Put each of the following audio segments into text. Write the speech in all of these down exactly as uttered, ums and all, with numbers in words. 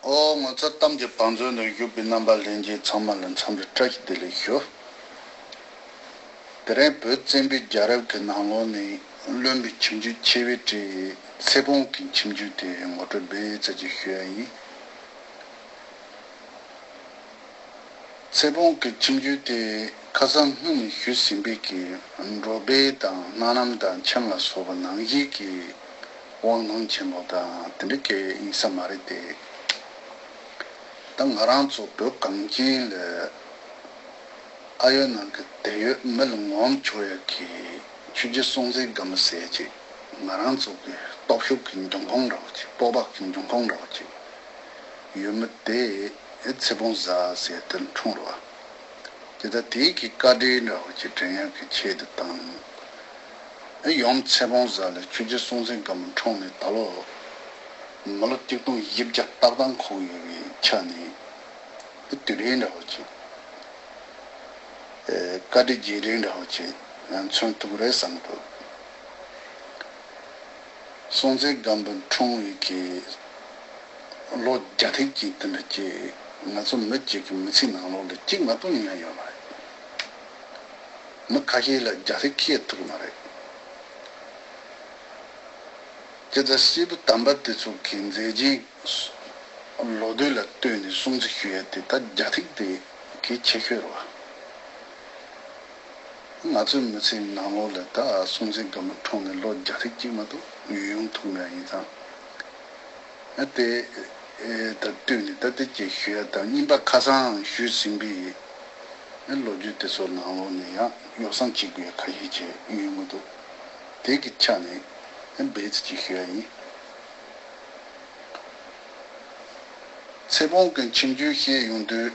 ཨོ། ངོ་མཚར་གཏམ་གྱི་བང་མཛོད་ནང་བཞུགས་པའི་རྣམ་པ་ལྷན་རྒྱས་ཚང་མ་ལ་འཚམས་འདྲི་བཀྲ་ཤིས་བདེ་ལེགས་ཞུ། དེ་རིང་བོད་བཙན་པོའི་རྒྱལ་རབས་ཀྱི་ནང་ལོགས་ནས་བློན་པོའི་ཁྱིམ་རྒྱུད་ཆེ་བའི་གྲས་ཚེ་སྤོང་གི་ཁྱིམ་རྒྱུད་དེ་ངོ་སྤྲོད་སྦེ་ཙམ་ཅིག་ཞུ་ཡ་ཡིན། ཚེ་སྤོང་གི་ཁྱིམ་རྒྱུད་དེ་ཁ་སང་སྔོན་ནས་ཞུས་ཟིན་པའི་གི་འགྲོ་དཔོན་དང་སྣ་ནམ་དང་ཁྱིམ་ལ་སོགས་པ་ནང་བཞིན་གྱི་དབང་ཐང་ཆེན་པོ་དང་དེ་འདྲ་གི་ཡིན་ས་མ་རེད་དེ། ད་ང་རང་ཚོ་བོད་གངས་ཅན་ལ་ཨ་ཡོད་ནང་གི་དེ་ཡོད་མི་ལ་ངོམ་ཆོག་ཡ་གི་ཆོས་རྗེ་སྲོང་བཙན་སྒམ་པོ་ཟེར་ཅིག་ང་རང་ཚོ་གི་སྟོབས་ཤུགས་ཀྱི་འབྱུང་ཁུངས་འདྲ་བོ་ཅིག་སྤོབས་པ་གི་འབྱུང་ཁུངས་འདྲ་བོ་ཅིག་ཡོད་མི་དེ་ཚེ་སྤོང་བཟའ་ཟེར་དེ་འཁྲུངས་རེད་བ། དེ་ལྟར་དེའི་གི་བཀའ་འགྲེལ་འདྲ་བོ་ཅིག་དྲན་ཡག་གི་ཆེད་དུ་དང་། ཡུམ་ཚེ་སྤོང་བཟའ་ལ་ཆོས་རྗེ་སྲོང་བཙན་སྒམ་པོ་འཁྲུངས་ནས་ད་ལོ་མི་ལོ་ཆིག་སྟོང་བཞི་བརྒྱ་ཏག་ཏག་འཁོར་ཡོད་པའི་ཆ་ནས་དེ་དུས་རིང་འདྲ་བོ་ཅིག་བཀའ་འགྲེལ་རྗེས་དྲན་འདྲ་བོ་ཅིག་མཚོན་ཐུབ་རེད་བསམ་འདུག་སྲོང་བཙན་སྒམ་པོ་འཁྲུངས་ཡོད་ཀྱི་ལོ་བརྒྱ་ཐིག་ཅིག་དེ་འདྲ་ཅིག་ང་ཚོ་མི་གཅིག་གི་མི་ཚེའི་ནང་ལོགས་ལ་གཅིག་མ་གཏོགས་ཡོང་ཡ་ཡོད་མ་རེད། མི་ཁ་ཤས་ལ་བརྒྱ་ཐིག་ཁེལ་ཐུབ་མ་རེད། དེ་ལྟར་སྐྱེས་བུ་དམ་པ་དེ་ཚོ་གི་མཛད་རྗེས་ལོ་ཟློས་ལ་ལྟོས་ནས་སྲུང་བརྩི་ཞུ་ཡ་དེ་ད་བརྒྱ་ཐིག་དེ་གལ་ཆེ་ཤོས་རེད་བ། ང་ཚོའི་མི་ཚེའི་ནང་ལོགས་ལ་ད་སྲོང་བཙན་སྒམ་པོ་འཁྲུངས་ནས་ལོ་བརྒྱ་ཐིག་གཅིག་མ་གཏོགས་ཡོང་ཐུབ་མེད་ཡིན་ཙང་། ཨ་དེ་ཨེ་ད་ལྟོས་ནས་ད་དེ་ཅིག་ཞུ་ཡ་དང་། རྙིང་པ་ཁ་སང་ཞུས་ཟིན་པའི་ཨེ་ལོ་རྒྱུས་དེ་ཚོ་ནང་ལོགས་ནས་ཡང་ཡོ་བསྲང་བྱེད་དགོས་ཡ་ཁ་ཤས་ཅིག་ཡོང་གི་འདུག་དེ་གི་ཆ་ནས་ཨེ་འབད་ཚིག་ཅིག་ཞུ་ཡ་ཡིན། ཚེ་སྤོང་གི་ཁྱིམ་རྒྱུད་བཤད་ཡོང་དུས་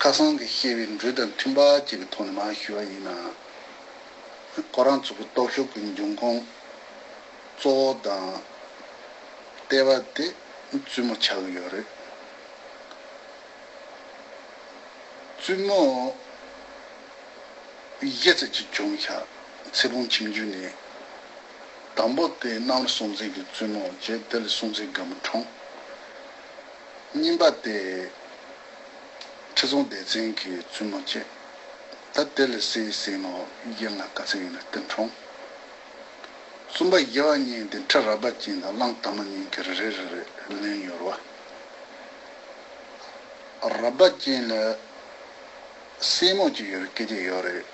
ཁ་སང་གི་བཤད་པའི་འགྲོས་དང་མཐུན་པ་ཅིག་གི་ཐོག་ནས་མར་ཞུ་བ་ཡིན་ན། ཁོ་རང་ཚོ་གི་སྟོབས་ཤུགས་ཀྱི་འབྱུང་ཁུངས་གཙོ་བོ་དང་ལྟེ་བ་དེ་བཙུན་མོ་ཆགས་ཀྱི་ཡོད་རེད། བཙུན་མོ་བཞི་ཙམ་ཅིག་བྱུང་ཤག་ཚེ་སྤོང་ཁྱིམ་རྒྱུད་ནས། དང་པོ་དེ་གནམ་ལོ་སྲོང་བཙན་གྱི་བཙུན་མོ་བྱས། དེ་ལ་སྲོང་བཙན་སྒམ་པོ་འཁྲུངས། གཉིས་པ་དེ་ཁྲི་སྲོང་ལྡེ་བཙན་གྱི་བཙུན་མོ་བྱས། ད་དེ་ལ་སྲས་སྲས་མོ་བཞི་ལྔ་ག་ཚོད་ཡིན་ན་དེ་འཁྲུངས། གསུམ་པ་བཞི་བ་གཉིས་དེ་ཁྲི་རལ་པ་ཅན་དང་གླང་དར་མ་གཉིས་ཀྱི་རེ་རེ་རེ་རེ་ལེན་ཡོད་རེད་བ། རལ་པ་ཅན་ལ་སྲས་མོ་གཅིག་ཡོད་རེད། སྐྱེས་ཆེན་ཡོད་རེད།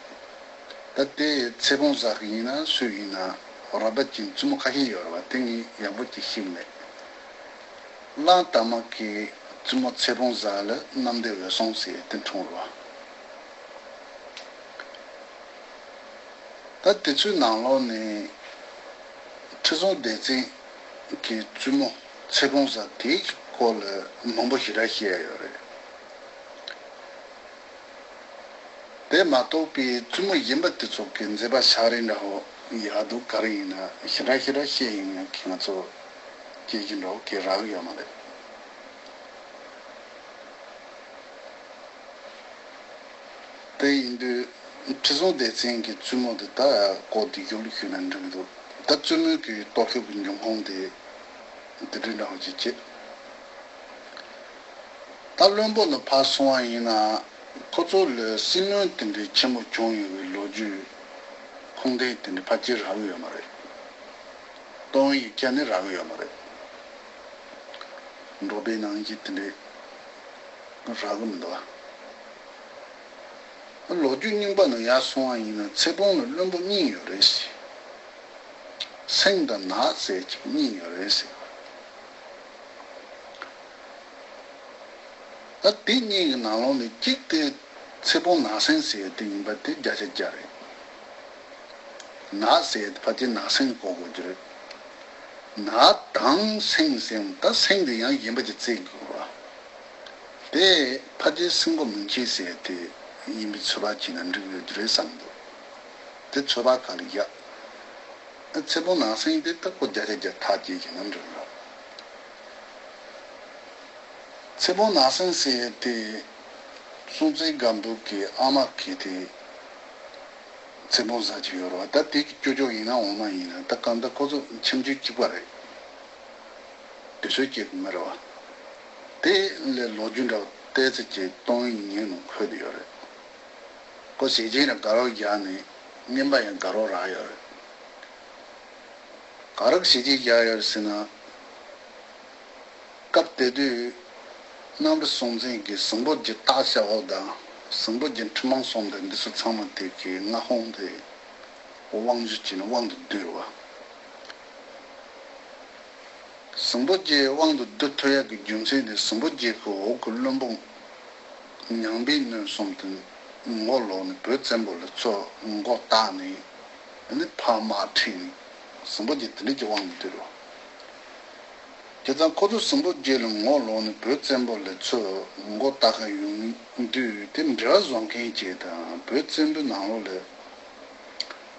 ད་དེ་ཚེ་སྤོང་བཟའ་གི་ཡིན་ན་སུ་ཡིན་ན། རལ་པ་ཅན་བཙུན་མོ་ཁ་ཤས་ཡོད་རེད་བ། དེ་ངས་ཡག་པོ་ཅིག་ཤེས་མེད། གླང་དར་མ་གི་བཙུན་མོ་ཚེ་སྤོང་བཟའ་ལ་གནམ་བདེ་འོད་སྲུང་ཟེར་དེ་འཁྲུངས་རེད་བ། ད་དེ་ཚོའི་ནང་ལོགས་ནས་ཁྲི་སྲོང་ལྡེ་བཙན་གྱི་བཙུན་མོ་ཚེ་སྤོང་བཟའ་དེའི་སྐོར་ལ་མང་པོ་ཞེ་དྲག་བཤད་ཡ་ཡོད་རེད། དེ་མ་གཏོགས་པའི་བཙུན་མོ་གཞན་པ་དེ་ཚོ་གི་མཛད་པ་ཤག་རེ་འདྲ་བོ་ཡག་སྡུག་ག་རེ་ཡིན་ན་ཞེ་དྲག་ཞེ་དྲག་བཤད་ཡོང་ཡ་གི་ང་ཚོ་སྐད་ཆ་འདྲ་བོ་གི་རག་གི་ཡོད་མ་རེད། དེ་ཡིན་དུས་ཁྲི་སྲོང་ལྡེ་བཙན་གྱི་བཙུན་མོ་དེ་ད་སྐོར་དེ་ཡུལ་ལ་ཞུས་ན་འགྲིག་གི་འདུག་ད་བཙུན་མོའི་གི་སྟོབས་ཤུགས་ཀྱི་འབྱུང་ཁུངས་དེ་དེ་འདྲའི་འདྲ་བོ་ཅིག་བྱེད། ད་བློན་པོ་ལ་ཕར་སོང་བ་ཡིན་ན་ཁོ་ཚོ་ལ་སྲིད་བློན་དེ་འདྲའི་ཆེན་པོ་བྱུང་ཡོད་པའི་ལོ་རྒྱུས་ཁུངས་ལྡན་དེ་འདྲ་ཕལ་ཆེར་རག་གི་ཡོད་མ་རེད། གཏོང་ཡིག་ཆ་ནི་རག་གི་ཡོད་མ་རེད། འགྲོ་དཔོན་ནང་བཞིན་དེ་འདྲའི་རག་གི་མི་འདུག་ཨ། ལོ་རྒྱུས་རྙིང་པ་ནང་ཡར་སོང་བ་ཡིན་ན་ཚེ་སྤོང་ལ་བློན་པོ་གཉིས་ཡོད་རེད་ཟེར། སེང་དང་ནག་ཟེར་གཅིག་གཉིས་ཡོད་རེད་ཟེར། ད་དེ་གཉིས་ཀྱི་ནང་ལོགས་ནས་གཅིག་དེ་ཚེ་སྤོང་ནག་སེང་ཟེར་དེ་ཡིན་པ་དེ་བརྒྱ་ཆ་བརྒྱ་རེད། ནག་ཟེར་དེ་ཕལ་ཆེར་ནག་སེང་གོ་དགོས་ཀྱི་རེད། ནག་དང་སེང་ཟེར་ད་སེང་དེ་ཡང་གཞན་པ་ཅིག་བརྩི་དགོས་ར། དེ་ཕལ་ཆེར་སེང་གོ་མིང་ཁྱེར་ཟེར་དེ་ཡིན་པའི་ཚོད་དཔག་བྱས་ན་འགྲིག་ཡོད་ཀྱི་རེད་བསམ་འདུག་དེ་ཚོད་དཔག་ག་ལ་ཡག་ཚེ་སྤོང་ནག་སེང་དེ་ད་ཁོ་བརྒྱ་ཆ་བརྒྱ་ཐག་བཅད་ཀྱི་ན་འགྲིག་ར། ཚེ་སྤོང་ནག་སེང་ཟེར་དེ་སྲོང་བཙན་སྒམ་པོ་གི་ཨ་མ་གི་དེ་ཚེ་སྤོང་བཟའ་གཅིག་ཡོད་རེད་བ། ད་དེ་གི་ཅོ་ཅོ་ཡིན་ན་འོ་མ་ཡིན་ན་ད་གང་ལྟར་ཁོ་ཚོ་ཁྱིམ་རྒྱུད་གཅིག་པ་རེད། དུས་ཚོད་གཅིག་མ་རེད་བ། དེ་ལས་ལོ་རྒྱུས་འདྲ་བོ་ཏོག་ཙམ་ཅིག་སྟོང་ཉིད་ནང་འཁོད་དེ་ཡོད་རེད། ཁོ་ཞེ་ཆེན་ལ་དགའ་རོགས་རྒྱག་ནས་རྔན་པ་ཡང་དགའ་རོགས་རག་ཡོད་རེད། ག་རེ་ཞེ་ཆེན་རྒྱག་ཡོད་རེད་ཟེར་ན། སྐབས་དེ་དུས་གནམ་རི་སྲོང་བཙན་གྱིས་ཟིང་པོ་རྗེ་སྟག་ཤར་འོག་དང་ཟིང་པོ་རྗེ་འཕྲུལ་མང་གསུམ་དང་འདི་ཚོ་ཚང་མ་དེ་གའི་མངའ་ཁོངས་དེ་དབང་བསྒྱུར་བྱས་ནས་དབང་དུ་བསྡུས་རེད་བ། ཟིང་པོ་རྗེ་དབང་དུ་བསྡུ་ཐུབ་ཡག་གི་རྒྱུ་མཚན་དེ་ཟིང་པོ་རྗེ་གི་འོག་གི་བློན་པོ་ཉང་པའི་སྣོད་གསུམ་དེ་ངོ་ལོག་ནས་བོད་བཙན་པོ་ལ་ཚུར་མགོ་བཏགས་ནས་ཨ་ནི་ཕར་དམག་ཁྲིད་ནས་ཟིང་པོ་རྗེ་དེ་འདྲ་གི་དབང་དུ་བསྡུས་རེད། བྱས་ཙང་ཁོ་ཚོ་ཟིང་པོ་རྗེ་ལ་ངོ་ལོག་ནས་བོད་བཙན་པོ་ལ་ཚུར་མགོ་བཏགས་ག་ཡོང་དུས་དེ་འབྲེལ་བ་བཟོ་མཁན་ཅིག་དང་བོད་བཙན་པོའི་ནང་ལོགས་ལ་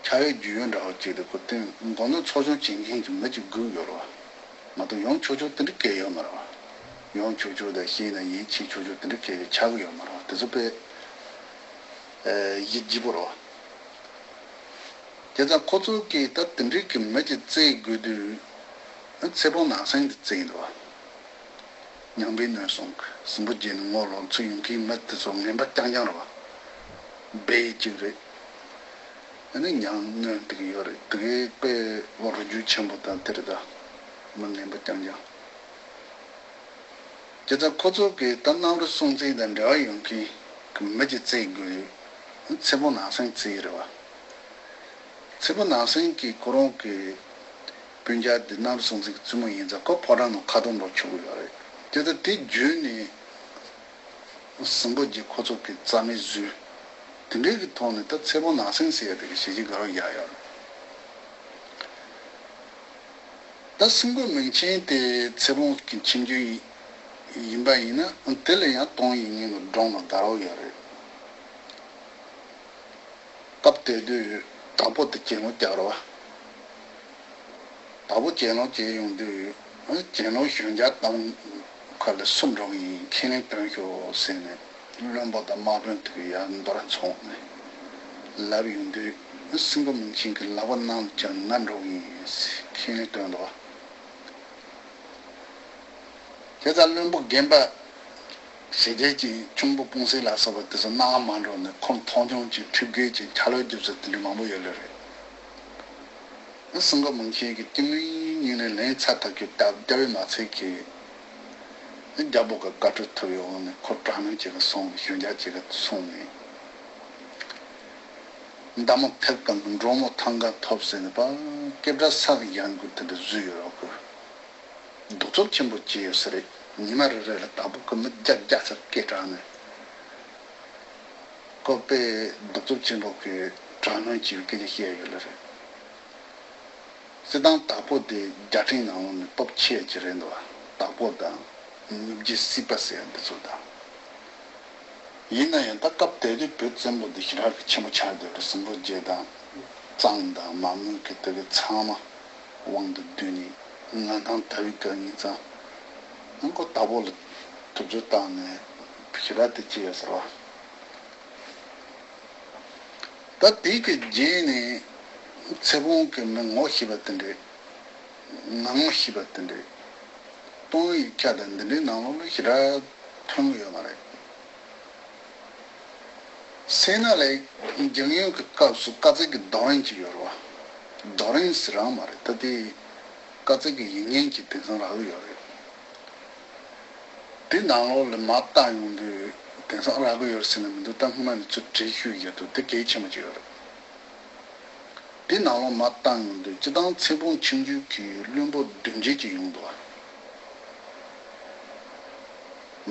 ཆགས་ཡོད་རྒྱུས་ཡོད་འདྲ་བོ་ཅིག་དེ་ཁོ་དེ་མགོ་ནོར་ཚོགས་ཆུང་བྱེད་མཁན་གྱི་མི་ཅིག་སྒུག་ཡོད་རེད་བ། མ་གཏོགས་ཡོང་ཆོག་ཆོག་དེ་འདྲ་སྐད་ཡོད་མ་རེད་བ། ཡོང་ཆོག་ཆོག་དང་ཤེས་ན་ཡིད་ཆེས་ཆོག་ཆོག་དེ་འདྲ་སྐད་ཆགས་ཀྱི་ཡོད་མ་རེད་བ། དེ་ཚོ་དཔེ་ཡིད་སྐྱིད་པོ་རེད་བ། བྱས་ཙང་ཁོ་ཚོ་གིས་ད་དེ་འདྲའི་གི་མི་ཅིག་བཙལ་དགོས་དུས། ཚེ་སྤོང་ནག་སེང་དེ་བཙལ་འདུག་བ། ཉང་པའི་སྣོད་གསུམ་གི་ཟིང་པོ་རྗེ་ནས་ངོ་ལོག་ཚུར་ཡོང་མཁན་མི་དེ་ཚོ་ངན་པ་རྐྱང་རྐྱང་རེད་བ། སྦལ་གཅིག་རེད། ཨ་ནི་ཉང་སྣོད་དེ་གི་ཡོད་རེད། དེ་གི་དཔེ་ལོ་རྒྱུས་ཆེན་པོ་དང་དེ་རེད་ད། མི་ངན་པ་རྐྱང་རྐྱང་། བྱས་ཙང་ཁོ་ཚོ་གིས་ད་གནམ་རི་སྲོང་བཙན་དང་འབྲེལ་བ་ཡོད་མཁན་གྱི་མི་ཅིག་བཙལ་དགོས་ཡོད། ཚེ་སྤོང་ནག་སེང་བཙལ་ཡོད་རེད་བ། ཚེ་སྤོང་ནག་སེང་གིས་ཁོ་རང་གི་སྤུན་ཀྱག་འདི་གནམ་རི་སྲོང་བཙན་གྱི་བཙུན་མོ་ཡིན་ཙང་ཁོ་ཕོ་བྲང་ནང་ཁ་རྡུང་འགྲོ་ཆོག་གི་ཡོད་རེད། དེ་ལྟར་དེ་བརྒྱུད་ནས་ཟིང་པོ་རྗེ་ཁོ་ཚོ་གི་རྩ་མེད་བཟོས། དེ་འདྲའི་གི་ཐོག་ནས་ད་ཚེ་སྤོང་ནག་སེང་ཟེར་ཡ་དེ་གི་ཞེ་གཅིག་དགའ་རོགས་རྒྱག་ཡོད་རེད། ད་སྲིན་པོ་མིང་ཆེན་དེ་ཚེ་སྤོང་གི་ཁྱིམ་རྒྱུད་ཡིན་པ་ཡིན་ན་དེ་ལ་ཡང་སྟོང་ཉིད་ངོས་ནས་འགྲོ་ན་དགའ་རོགས་ཡོད་རེད། སྐབས་དེ་དུས་དྭགས་པོ་དེ་གྱེན་ལོག་རྒྱག་རོགས། དྭགས་པོ་གྱེན་ལོག་བྱས་ཡོང་དུས་གྱེན་ལོག་ཞོན་རྒྱག་གཏོང་ཁ་ལ་སུ་འགྲོ་གི་ཡིན། ཁས་ལེན་སྟོན་ཤོག་ཟེར་ནས། བློན་པོ་དང་དམག་དཔོན་དེ་གི་ཡར་འདོར་ཚོང་ནས་ལབ་ཡོང་དུས། སྲིན་པོ་མིང་ཆེན་གྱི་ལག་པ་ནང་ལ་བཅངས་ང་འགྲོ་གི་ཡིན་ཟེར་ཁས་ལེན་བཏོན་འདུག་བ། དེ་ལྟར་བློན་པོ་རྒན་པ་ཞེ་རྒྱལ་གྱིས་ཁྱུང་པོ་སྤུང་སྲེག་ལ་སོགས་པ་དེ་ཚོ་སྣང་བ་མ་འགྲོ་ནས་ཁོང་མཐོང་ཆུང་གྱིས་ཁྲིམས་འགལ་གྱིས་ཆ་ལུགས་རྒྱུ་ཚོ་དེ་འདྲ་མང་པོ་ཡོད་ལེ་རེད། སྲིན་པོ་མིང་ཆེན་གྱིས་ཏིང་ལིང་ཉིན་ནས་ལན་ཚ་ཐག་གི་སྟབས་རྒྱབ་པའི་མ་ཚད་ཀྱིས། རྒྱལ་པོ་གི་བཀའ་འཁྲོལ་ཐུབ་ཡོང་ནས་ཁོ་དྲག་གནོན་བྱེད་གི་སོང་ཞོན་རྒྱག་བྱེད་གི་སོང་ནས། མདའ་མོ་ཐེབས་གང་གི་འབྲོག་མོ་ཐང་ག་ཐོབ་ཟེར་ནས་པ་སྐེ་བྲག་ས་གི་ཡང་གི་དེ་འདྲ་བཟོས་ཡོད་རོགས་གི། གདུག་རྩུབ་ཆེན་པོ་སྐྱེས་ཡོད་ས་རེད། ཉི་མ་རེ་རེ་ལ་དྭགས་པོ་གི་མི་བརྒྱ་བརྒྱ་ཚར་སྐད་གྲགས་ནས། ཁོ་པས་གདུག་རྩུབ་ཆེན་པོ་གི་དྲག་གནོན་བྱས་པའི་སྐད་ཆ་བཤད་ཡོད་ལེ་རེད། སྲིད་ཐང་དྭགས་པོ་དེ་རྒྱལ་ཕྲན་ནང་ལོགས་ནས་སྟོབས་ཆེ་ཡ་ཅིག་རེད་འདུག་བ། དྭགས་པོ་དང་ནུབ་རྒྱུད་སྲིད་པ་ཟེར་ཡ་འདི་ཚོ་དང་། ཡིན་ན་ཡང་ད་སྐབས་དེ་དུས་བོད་བཙན་པོ་འདི་ཞེ་དྲག་གི་ཆེན་པོ་ཆགས་བསྡད་རེད། སྲིན་པོ་རྗེ་དང་གཙང་དང་མ་མོན་གྱི་དེ་གའི་ཚང་མ་དབང་དུ་བསྡུས་ནས་ང་ཐང་དར་བའི་སྐབས་ཡིན་ཙང་། ཨང་ཁོ་དྭགས་པོ་ལ་ཐུབ་ཚོད་བཏང་ནས་ཞེ་དྲག་དེ་བྱས་ཡོད་ཟེར་བ། ད་དེ་གི་རྗེས་ནས་ཚེ་སྤོང་གི་མི་ངོ་ཤེས་པ་དེ་འདྲས། ང་ངོ་ཤེས་པ་དེ་འདྲས། སྟོང་ཡིག་ཆ་དང་འདི་འདྲའི་ནང་ལོགས་ལ་ཞེ་དྲག་ཐོན་གི་ཡོད་མ་རེད། སེ་ན་ལའི་འཇང་ཡུམ་གྱི་སྐབས་སུ་བཀའ་སྩལ་གྱི་རྡོ་རིང་ཅིག་ཡོད་རེད་བ། རྡོ་རིང་ཟེར་རང་མ་རེད། ད་དེ་བཀའ་སྩལ་གྱི་ཡིག་རྙིང་ཅིག་དེང་སང་རག་གི་ཡོད་རེད། དེ་ནང་ལོགས་ལ་མར་བལྟ་ཡོང་དུས་དེང་སང་རག་གི་ཡོད་ཟེར་ན་མི་འདུག་ད་སྔོན་མ་ནས་ཚུར་བྲིས་ཤུལ་བཞག་འདུག་དེ་གལ་ཆེན་པོ་ཅིག་ཡོད་རེད། དེ་ནང་ལོགས་མར་བལྟ་ཡོང་དུས་སྤྱིར་བཏང་ཚེ་སྤོང་ཁྱིམ་རྒྱུད་ཀྱི་བློན་པོ་བདུན་བརྒྱད་ཅིག་ཡོང་འདུག་བ།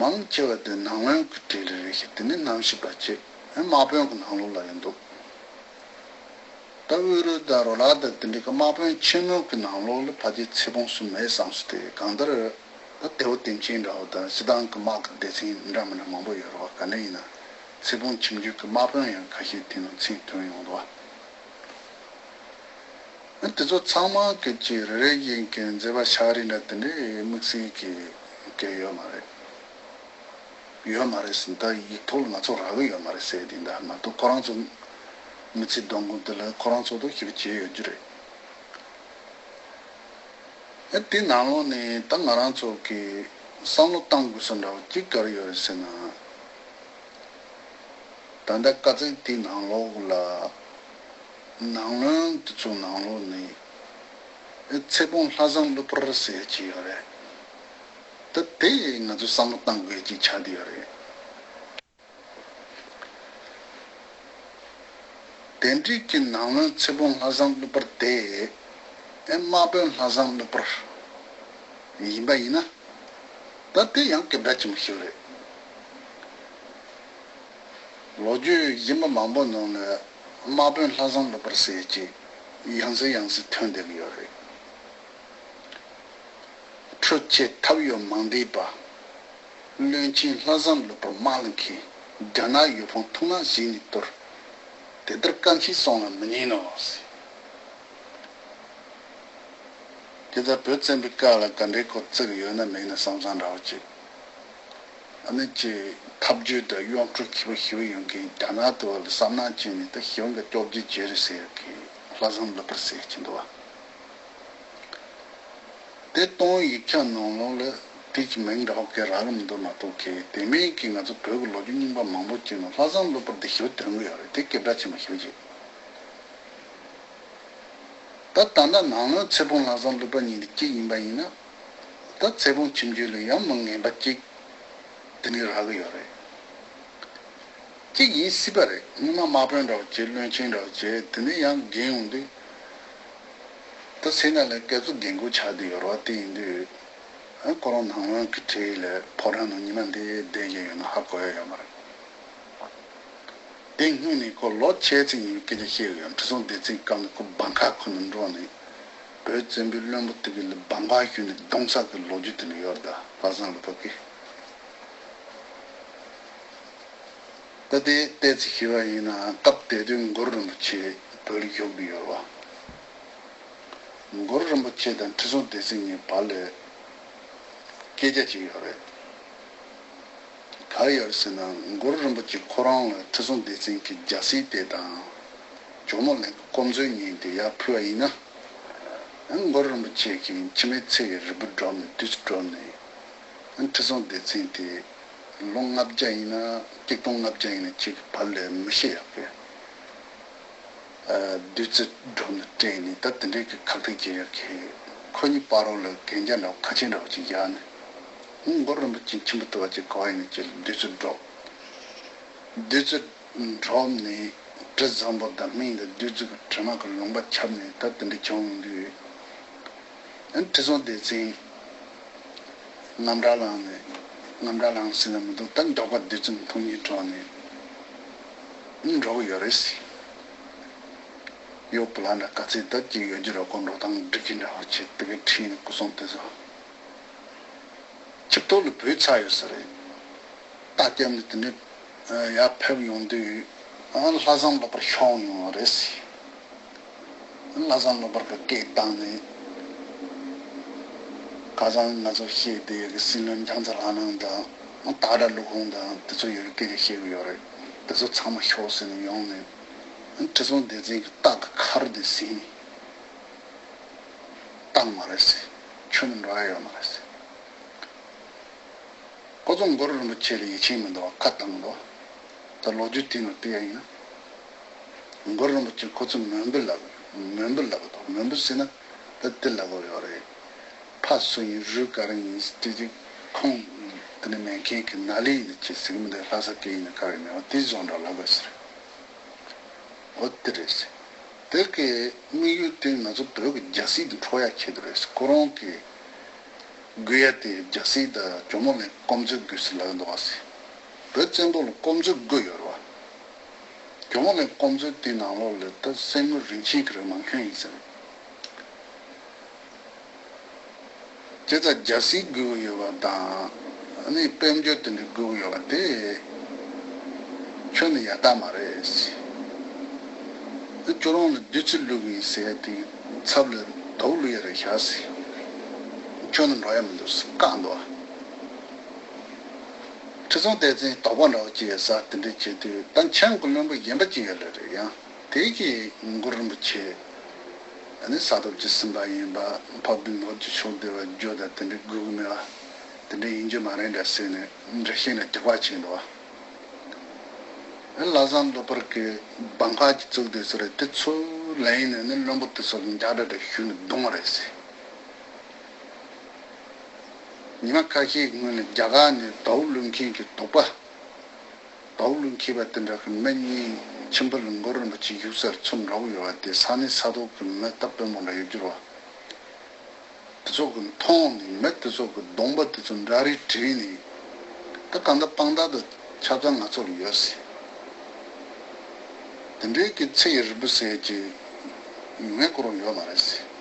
མང་ཆེ་བ་དེ་ནང་བློན་གྱི་གྲས་ལ་རེད་ཤག་དེ་ནས་གནམ་གཤིས་པ་བྱས། དམག་དཔོན་གྱི་ནང་ལོགས་ལ་ཡང་འདུག་ད་དབུ་རུ་དང་རོ་ལག་དང་དེ་འདྲའི་གི་དམག་དཔོན་ཆེན་མོ་གི་ནང་ལོགས་ལ་ཕལ་ཆེར་ཚེ་སྤོང་སུ་མེད་བསམ་སོང་། དེ་གང་ལྟར་ད་དེའུ་ལྟེམ་ཆེན་འདྲ་བོ་དང་སྤྱིར་བཏང་གི་དམག་གི་སྡེ་ཚན་འདྲ་མི་འདྲ་མང་པོ་ཡོད་རེད་བ། ག་ནས་ཡིན་ན་ཚེ་སྤོང་ཁྱིམ་རྒྱུད་ཀྱི་དམག་དཔོན་ཡང་ཁ་ཤས་དེ་ནང་ཚུད་ཐོན་ཡོང་འདུག་བ། དེ་ཚོ་ཚང་མ་གི་ཅིག་རེ་རེ་བཞིན་གྱི་མཛད་པ་ཕྱག་རིས་འདྲ་དེ་འདྲའི་དམིགས་བསལ་གྱི་གལ་ཡོད་མ་རེད། ཡོད་མ་རེད་ཟེར། ད་ཡིག་ཐོག་ལ་ང་ཚོ་རག་གི་ཡོད་མ་རེད་ཟེར་དེ་འདྲ་མ་གཏོགས་ཁོ་རང་ཚོ་མི་ཚེ་སྡོམ་གོང་དེ་ལ་ཁོ་རང་ཚོ་དང་ཞིབ་བྱས་ཡོད་རྒྱུ་རེད། ཨེ་དེ་ནང་ལོགས་ནས་ད་ང་རང་ཚོ་གི་ བསམ་བློ་བཏང་དགོས་ས་འདྲ་བོ་གཅིག་ག་རེ་ཡོད་རེད་ཟེར་ན། ད་ལྟ་དཀའ་ཚེགས་དེའི་ནང་ལོགས་ལ། ནང་བློན་དེ་ཚོའི་ནང་ལོགས་ནས། ཨེ་ཚེ་སྤོང་ལྷ་བཟང་གླུ་བུར་ཟེར་གྱི་ཡོད་རེད། ད་དེ་ང་ཚོས་བསམ་བློ་བཏང་དགོས་ཀྱི་ཆགས་བསྡད་ཡོད་རེད། དེ་འདྲའི་གི་ནང་བློན་ཚེ་སྤོང་ལྷ་བཟང་གླུ་བུར་དེ། ཨེ་དམག་དཔོན་ལྷ་བཟང་གླུ་བུར་ཡིན་པ་ཡིན་ན། ད་དེ་ཡང་སྐད་གྲགས་ཆེན་པོ་ཞིག་རེད། ལོ་རྒྱུས་གཞན་པ་མང་པོ་ནང་ལ་དམག་དཔོན་ལྷ་བཟང་གླུ་བུར་ཟེར་གྱི་ཡང་སེ་ཡང་སེ་ཐོན་བསྡད་ཀྱི་ཡོད་རེད། ཁྲོ་ཆེ་ཐབས་ཡོད་མང་འདས་པ། བློན་ཆེན་ལྷ་བཟང་གླུ་བུར་དམག་ལ་མཁས། རྒྱ་ནག་ཡུལ་ཕུང་ཐུགས་ནང་བཞིན་ནས་གཏོར། དེ་ལྟར་བཀའ་མཆིས་སོང་ལ་མི་ཉན་ནོ། དེ་ལྟར་བོད་བཙན་པོའི་བཀའ་ལ་ག་འདྲའི་ཁོ་བརྩི་གི་ཡོད་ན་མེད་ན་བསམ་བསམ་འདྲ་བོ་ཅིག་ཨ་ནི་ཅིག་ཐབས་ཇུས་དང་གཡོ་འཕྲུལ་མཁས་པོ་ཞེ་པོ་ཡོད་མཁན་རྒྱ་ནག་དེ་བ་ལ་བསམ་ནག་བྱས་ནས་ད་ཞི་བ་འགའ་སྐྱོབ་རྒྱུ་བྱས་རེད་ཟེར་གི་ལྷ་བཟང་གླུ་བུར་ཟེར་གྱི་འདུག་བ། དེ་སྟོང་ཡིག་ཆ་ནང་ལོགས་ལ་དེ་གི་མིང་འདྲ་བོ་གི་རག་གི་མི་འདུག་མ་གཏོགས་གི་དེ་མིན་གི་ང་ཚོ་བོད་ཀྱི་ལོ་རྒྱུས་རྙིང་པ་མང་པོ་ཅིག་ནང་ལྷ་བཟང་གླུ་བུར་དེ་ཞེ་པོ་དོན་གི་ཡོད་རེད། དེ་སྐད་གྲགས་ཆེན་པོ་ཞེ་པོ་ཅིག་ད་ད་ལྟ་ནང་བློན་ཚེ་སྤོང་ལྷ་བཟང་གླུ་བུར་གཉིས་དེ་གཅིག་ཡིན་པ་ཡིན་ན། ད་ཚེ་སྤོང་ཁྱིམ་རྒྱུད་ལ་ཡང་མི་ངན་པ་གཅིག་དེ་ནས་རག་གི་ཡོད་རེད། གཅིག་ཡིན་སྲིད་པ་རེད། སྔོན་མ་དམག་དཔོན་འདྲ་བོ་བྱས་བློན་ཆེན་འདྲ་བོ་བྱས་དེ་ནས་ཡང་རྒན་ཡོང་དུས། ད་སེམས་ནང་ལ་སྐད་ཚོ་རྒན་རྒོན་ཆགས་བསྡད་ཡོད་རེད་བ། དེ་ཡིན་དུས། ཨ་ཁོ་རང་ནང་བློན་གྱི་གྲས་ལ་ཕོ་བྲང་ནང་ཉི་མ་འདི་བསྡད་ཀྱི་ཡོད་ན་ཧ་གོ་ཡ་ཡོད་མ་རེད། དེ་སྔོན་ནས་ཁོ་ལོ་ཕྱེད་ཙམ་ཡིན་པའི་སྐད་ཆ་བཤད་ཡོད། ཁྲི་སྲོང་ལྡེ་བཙན་སྐབས་ནས་ཁོ་སྦང་ཁ་ཁུར་ནས་འགྲོ་ནས་བོད་བཙན་པོའི་བློན་པོ་དེ་གི་ལ་སྦང་ཁ་ཞུས་ནས་རྡུང་ས་གི་ལོ་རྒྱུས་དེ་ནས་ཡོད་རེད་ད། ལྷ་བཟང་གླུ་བུར་གྱིས། ད་དེ་ཏོག་ཙམ་ཞུས་པ་ཡིན་ན་སྐབས་དེ་དུས་གུ་རུ་རིན་པོ་ཆེ་བོད་ལ་བཞུགས་བསྡད་ཡོད་རེད་བ། གུ་རུ་རིན་པོ་ཆེ་དང་ཁྲི་སྲོང་ལྡེ་བཙན་གཉིས་བར་ལ་སྐད་ཆ་ཅིག་ཡོད་རེད། ག་རེ་ཡོད་རེད་ཟེར་ན་གུ་རུ་རིན་པོ་ཆེ་ཁོ་རང་ལ་ཁྲི་སྲོང་ལྡེ་བཙན་གྱི་རྒྱལ་སྲིད་དེ་དང་ཇོ་མོ་གླིང་གི་སྐོམ་མཛོད་གཉིས་དེ་ཡར་ཕུལ་བ་ཡིན་ན། གུ་རུ་རིན་པོ་ཆེ་གིས་འཆི་མེད་ཚེ་ཡི་རིལ་བུ་སྒྲུབ་ནས་བདུད་རྩི་སྒྲུབ་ནས་ཁྲི་སྲོང་ལྡེ་བཙན་དེ་ལོ་ལྔ་བརྒྱ་ཡིན་ན་གཅིག་སྟོང་ལྔ་བརྒྱ་ཡིན་ན་ཁྱེད་ཀྱི་བར་ལ་མི་ཤི་ཡག་གི་བདུད་རྩི་སྒྲུབ་ནས་སྤྲད་ནས་ད་དེ་འདྲའི་གི་ཁག་ཐེག་བྱེད་ཡག་གི་ཁོ་གཉིས་བར་རོ་ལ་གན་རྒྱ་འདྲ་བོ་ཁ་ཆེ་འདྲ་བོ་ཅིག་བཞག་ནས། གུ་རུ་རིན་པོ་ཆེ་ཁྱིམ་པ་ཐུབ་པ་ཅིག་ག་བ་ཡིན་ན་ཁྱེད་ལ་བདུད་རྩི་སྒྲུབ། བདུད་རྩི་སྒྲུབ་ནས་དྲི་བཟང་པོ་དང་སྨན་དང་བདུད་རྩི་གི་དྲི་མ་གི་ལུང་པ་ཁྱབ་ནས་ད་དེ་འདྲ་བྱུང་ཡོང་དུས། ཨ་ཁྲི་སྲོང་ལྡེ་བཙན་རྔམ་དྲག་ལངས་ནས། རྔམ་དྲག་ལངས་ཟེར་ན་མི་འདུག་ད་འདོད་པ་བདུད་རྩི་འཐུང་སྙིང་བྲོ་ནས་འགྲོ་གི་ཡོད་རེད་ཟེར། གཡོག་པོ་ལ་འདྲ་ག་ཚད་ད་ཅིག་ཡོད་རྒྱུ་ར་ཁོ་འགྲོ་སྟངས་འགྲིག་གི་འདྲ་བ་བྱེད་དེ་གའི་ཁྲིད་ནས་སྐུ་སྲུང་དེ་ཚོ། ཆིབས་ཐོག་ལ་བུད་ཚར་ཡོད་ས་རེད། རྟ་རྒྱབ་ནས་དེ་ནས་ཡར་ཕེབས་ཡོང་དུས་ལྷ་བཟང་གླུ་བུར་ཤོང་ཡོང་བ་རེད་ཟེར། ལྷ་བཟང་གླུ་བུར་གྱིས་སྐད་བཏང་ནས། ཁ་སང་ང་ཚོ་བཤད་བསྡད་ཡོད་ཀྱི་སྲིད་བློན་འཇང་ཚ་ལྷ་ནང་དང་སྟག་སྒྲ་ཀླུ་ཁོང་དང་དེ་ཚོ་ཡོད་ཀྱི་སྐད་ཆ་བཤད་ཀྱི་ཡོད་རེད། དེ་ཚོ་ཚང་མ་ཤོག་ཟེར་ནས་ཡོང་ནས། ཁྲི་སྲོང་ལྡེ་བཙན་གྱི་སྟག་གི་ཁར་དེ་ཟིན་ནས། བཏང་མ་རེད་ཟེར། ཁྱོན་ནས་འགྲོ་ཡ་ཡོད་མ་རེད་ཟེར། ཁོ་ཚོ་གུ་རུ་རིན་པོ་ཆེ་ལ་ཡིད་ཆེས་མི་འདུག་བ། ཁ་བཏང་འདུག་ད་ལོ་རྒྱུས་དེ་ནང་བལྟས་ཡ་ཡིན་ན། གུ་རུ་རིན་པོ་ཆེ་ཁོ་ཚོ་མོན་བུ་ལབ། མོན་བུ་ལབ་འདུག་མོན་བུ་ཟེར་ན་ད་དེ་ལབ་དགོས་ཡོད་རེད། ཕ་སུ་ཡིན་རུས་ག་རེ་ཡིན་དེ་དེ་ཁོང་དེ་ནས་མེད་མཁན་གྱི་ནཱ་ལེནྡྲ་ཡིན་ན་ཅི་ཟེར་གི་མི་འདུག་ལྷ་ས་སྐད་ཡིན་ན་ག་རེ་ཡིན་ན་དེ་བཟོ་འདྲ་ལབ་དགོས་ཟེར། འོ་དེ་རེད་ཟེར། དེ་གའི་དམིགས་ཡུལ་དེ་ང་ཚོ་བོད་ཀྱི་རྒྱལ་སྲིད་དེ་འཕྲོག་ཡ་ཆེད་དུ་རེད་ཟེར། ཁོ་རང་གི་དགོས་ཡ་དེ་རྒྱལ་སྲིད་དང་ཇོ་མོ་གླིང་སྐོམ་མཛོད་དགོས་ཟེར་ལབ་འདུག་བ་ཟེར། བོད་བཙན་པོ་ལ་སྐོམ་མཛོད་དགོས་ཡོད་རེད་བ། ཇོ་མོ་གླིང་སྐོམ་མཛོད་དེའི་ནང་ལོགས་ལ་ད་གསེར་དངུལ་རིན་ཆེན་གྱི་རིགས་མང་ཤོས་ཡིན་ཟེར། བྱས་ཙང་རྒྱལ་སྲིད་དགོས་ཀྱི་ཡོད་པ་དང་། ཨ་ནི་དཔལ་འབྱོར་དེ་འདྲ་དགོས་ཀྱི་ཡོད་པ་དེ་ཁྱོན་ནས་ཡག་རྟགས་མ་རེད་ཟེར། ཨ་ཁྱོད་རང་ལ་བདུད་རྩི་བླུགས་ཡིན་ཟེར་ཡ་དེ་ཚབ་ལ་དུག་བླུགས་ཡ་རེད་ཤག་ཟེར། ཁྱོན་ནས་འགྲོ་ཡ་མི་འདུག་ཟེར་བཀག་འདུག་ཁྲི་སྲོང་ལྡེ་བཙན་དོགས་པ་འདྲ་བོ་སྐྱེས་ས་དེ་འདྲ་བྱེད་དུས་ད་འཆམ་གྱི་བློན་པོ་གཞན་པ་ཅིག་ཡོད་ལེ་རེད་ཡང་། དེ་གིས་གུ་རུ་རིན་པོ་ཆེ། ཨ་ནི་ས་ཐོབ་ཀྱི་སེམས་པ་ཡིན་པ། འཕགས་པའི་ནོར་གྱི་མཆོག་བདེ་བ་རྒྱུ་དང་དེ་འདྲའི་དགོས་ཀྱི་མེད་པ། དེ་འདྲ་ཡིན་རྒྱུ་མ་རེད་འདྲ་ཟེར་ནས་འགྲེལ་བཤད་ལ་རྒྱག་པ་བྱས་འདུག་བ། ལྷ་བཟང་གློ་བུར་གྱིས་སྦང་ཁ་ཅིག་བཙུགས་དུས་ཟེར་དེ་ཚོ་ལ་ཡིན་ནས་ནི་བློན་པོ་དེ་ཚོ་ལ་འཇག་སྒྲ་འདྲ་ཞུས་ནས་བརྡུངས་པ་རེད་ཟེར། ཉི་མ་ཁ་ཤས་ཀྱི་སྔོན་ནས་རྒྱ་གར་ནས་དྭཝ་བླུག་མཁན་གྱི་དོགས་པ། དྭཝ་བླུག་མཁས་པ་དེ་འདྲ་གི་མི་གཉིས་ཁྱིམ་བུ་ལ་མགོ་རིན་པོ་ཆེ་བཞུགས་སར་ཚུར་འགྲོ་གི་ཡོད་པ་དེ་ས་གནས་ས་ཐོག་གི་མི་སྟབས་དཔོན་པོ་འདྲ་ཡོད་རྒྱུ་རེད་བ། དེ་ཚོ་གི་མཐོང་ནས་མི་དེ་ཚོ་གི་གདོང་པ་དེ་ཚོ་འདྲ་རེ་བྲིས་ནས་ད་གང་ལྟར་དཔང་རྟགས་དེ་ཆ་ཚང་ང་ཚོ་ལ་ཡོད་ཟེར། དེ་འདྲའི་གི་ཚེ་ཡི་རིལ་བུ་ཟེར་གྱི་ངའི་ཁོ་རང་ཡོད་མ་རེད་ཟེར།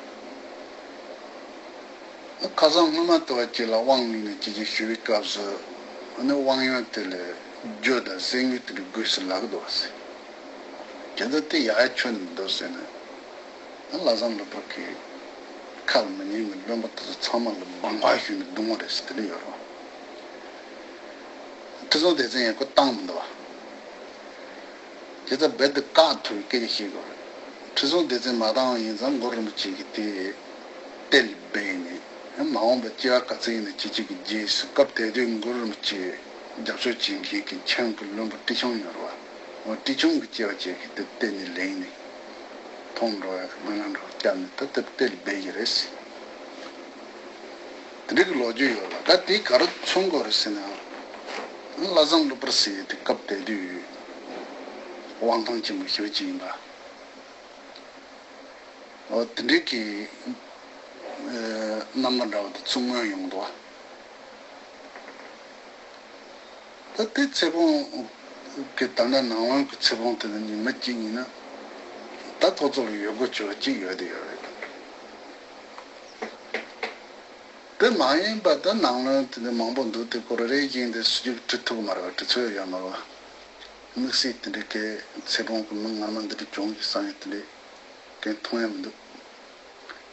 ཁ་སང་སྔོན་མ་ལྟ་བུ་ཅིག་ལ་དབང་ཡིན་ནས་ཅི་ཅིག་ཞུ་བའི་སྐབས་སུ་ཨ་ནི་དབང་ཡོན་དེ་ལས་རྒྱུ་དང་གསེར་དངུལ་དེ་འདྲ་དགོས་ཟེར་ལབ་ཀྱི་འདུག་བ་ཟེར། དེ་ཚོ་དེ་ཡག་ཡག་ཆོད་ནས་མི་འདུག་ཟེར་ནས་ཨ་ལྷ་བཟང་གློ་བུར་གྱི་ཁ་ལ་མི་ཉན་གྱི་བློན་པོ་དེ་ཚོ་ཚང་མ་ལ་སྦང་བརྡར་ཞུས་ནས་བརྡུངས་པ་རེད་ཟེར་དེ་འདྲ་ཡོད་རེད་བ། ཁྲི་སྲོང་ལྡེ་བཙན་ཡང་ཁོ་བཏང་མི་འདུག་བ། དེ་ལྟར་རྦད་དེ་བཀག་ཐུབ་པའི་སྐད་ཆ་བཤད་དགོས་རེད། ཁྲི་སྲོང་ལྡེ་བཙན་མ་བཏང་བ་ཡིན་ཙང་མགོ་རིན་པོ་ཆེ་གིས་དེ་གཏེར་ལ་སྦས་ནས་མ་འོངས་པ་སྐྱེ་བ་ག་ཚོད་ཡིན་ན་ཅི་ཅིག་གི་རྗེས་སུ་སྐབས་དེ་དུས་མགོ་རིན་པོ་ཆེ་རྒྱབ་སྐྱོར་བྱེད་མཁན་གྱི་ཁྱེད་ཀྱི་བློན་པོ་ཁྲི་ཆུང་ཡོད་རེད་བ། འོ་ཁྲི་ཆུང་གི་སྐྱེ་བ་ཅིག་གིས་དེ་གཏེར་ནས་ལེན་ནས་མཐོང་འགྲོ་ཡ་གི་སྨོན་ལམ་འདྲ་བ་བརྒྱབ་ནས་ད་དེ་གཏེར་ལ་སྦས་ཀྱི་རེད་ཟེར། དེ་འདྲ་གི་ལོ་རྒྱུས་ཡོད་ལ་ད་དེ་ག་རེ་མཚོན་དགོས་རེད་ཟེར་ན། ལྷ་བཟང་གློ་བུར་ཟེར་ཡས་དེ་སྐབས་དེ་དུས་དབང་ཐང་ཆེན་པོ་ཞེ་པོ་ཅིག་ཡིན་པ། འོ་དེ་འདྲའི་གི་རྣམ་པ་འདྲ་བ་དེ་ཚོ་མངོན་ཡོང་འདུག་བ། ད་དེ་ཚེ་སྤོང་གི་ད་ལྟ་ནང་ལོགས་ཀྱི་ཚེ་སྤོང་དེ་ནི་ཉི་མ་གཅིག་ཡིན་ན་ད་ཁོ་ཚོ་ལ་ཡོད་དགོས་ཆེ་བ་གཅིག་ཡོད་དེ་ཡོད་རེད། དེ་མ་ཡིན་པ་ད་ནང་ལོགས་དེ་འདྲ་མང་པོ་འདུག་དེ་སྐོར་རེ་བཞིན་དེ་སུ་གཅིག་བྲི་ཐུབ་མ་རེད་བ། བྲི་ཚོད་ཡོད་མ་རེད་བ། དམིགས་བསལ་དེ་འདྲའི་གི་ཚེ་སྤོང་གི་མི་སྔ་མ་འདི་འདྲ་བྱུང་གི་བསམ་ཡས་དེ་འདྲའི་གི་མཐོང་ཡ་མི་འདུག་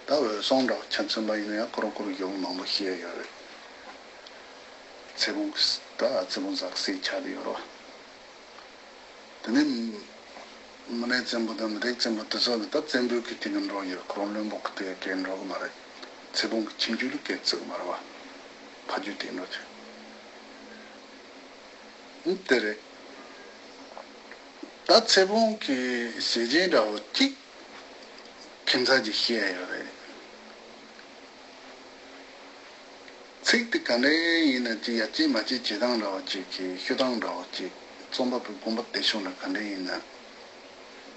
ད་འོད་སྲུང་འདྲ་བོ་ཆ་མཚོན་པ་ཡིན་ན་ཡང་ཁོ་རང་ཁོ་རང་ཡོང་མང་པོ་ཤེས་ཡ་ཡོད་རེད། ཚེ་སྤོང་གི་ད་ཚེ་སྤོང་ཟག་སྲིད་ཆགས་དེ་ཡོད་རེད་བ། དེ་ནས་མུ་ནེ་བཙན་པོ་དང་མུ་སྟེགས་བཙན་པོ་དེ་ཚོ་ནི་ད་བཙན་པོའི་གི་དེ་གི་འགྲོ་ཡོད། ཁོ་རང་བློན་པོ་གི་དེ་གའི་འགྲོ་གི་མ་རེད། ཚེ་སྤོང་གི་ཁྱིམ་རྒྱུད་ལ་སྐད་བཙུགས་མ་རེད་བ། ཕ་རྒྱུད་དེ་འགྲོ་ཆེ། ཨུམ་དེ་རེད། ད་ཚེ་སྤོང་གི་ཞེ་ཆེན་འདྲ་བོ་གཅིག་ཁྱད་མཚར་ཅིག་བཤད་ཡོད་རེད། ཚིག་དེ་ག་འདྲ་ཡིན་ན་ཅིག་ཡ་གཅིག་མ་གཅིག་བྱེད་སྟངས་འདྲ་བ་ཅིག་གི་ཤོད་སྟངས་འདྲ་བ་ཅིག་རྩོམ་པ་པོའི་དགོངས་པ་དེ་ཕྱོགས་ནས་ག་འདྲ་ཡིན་ན།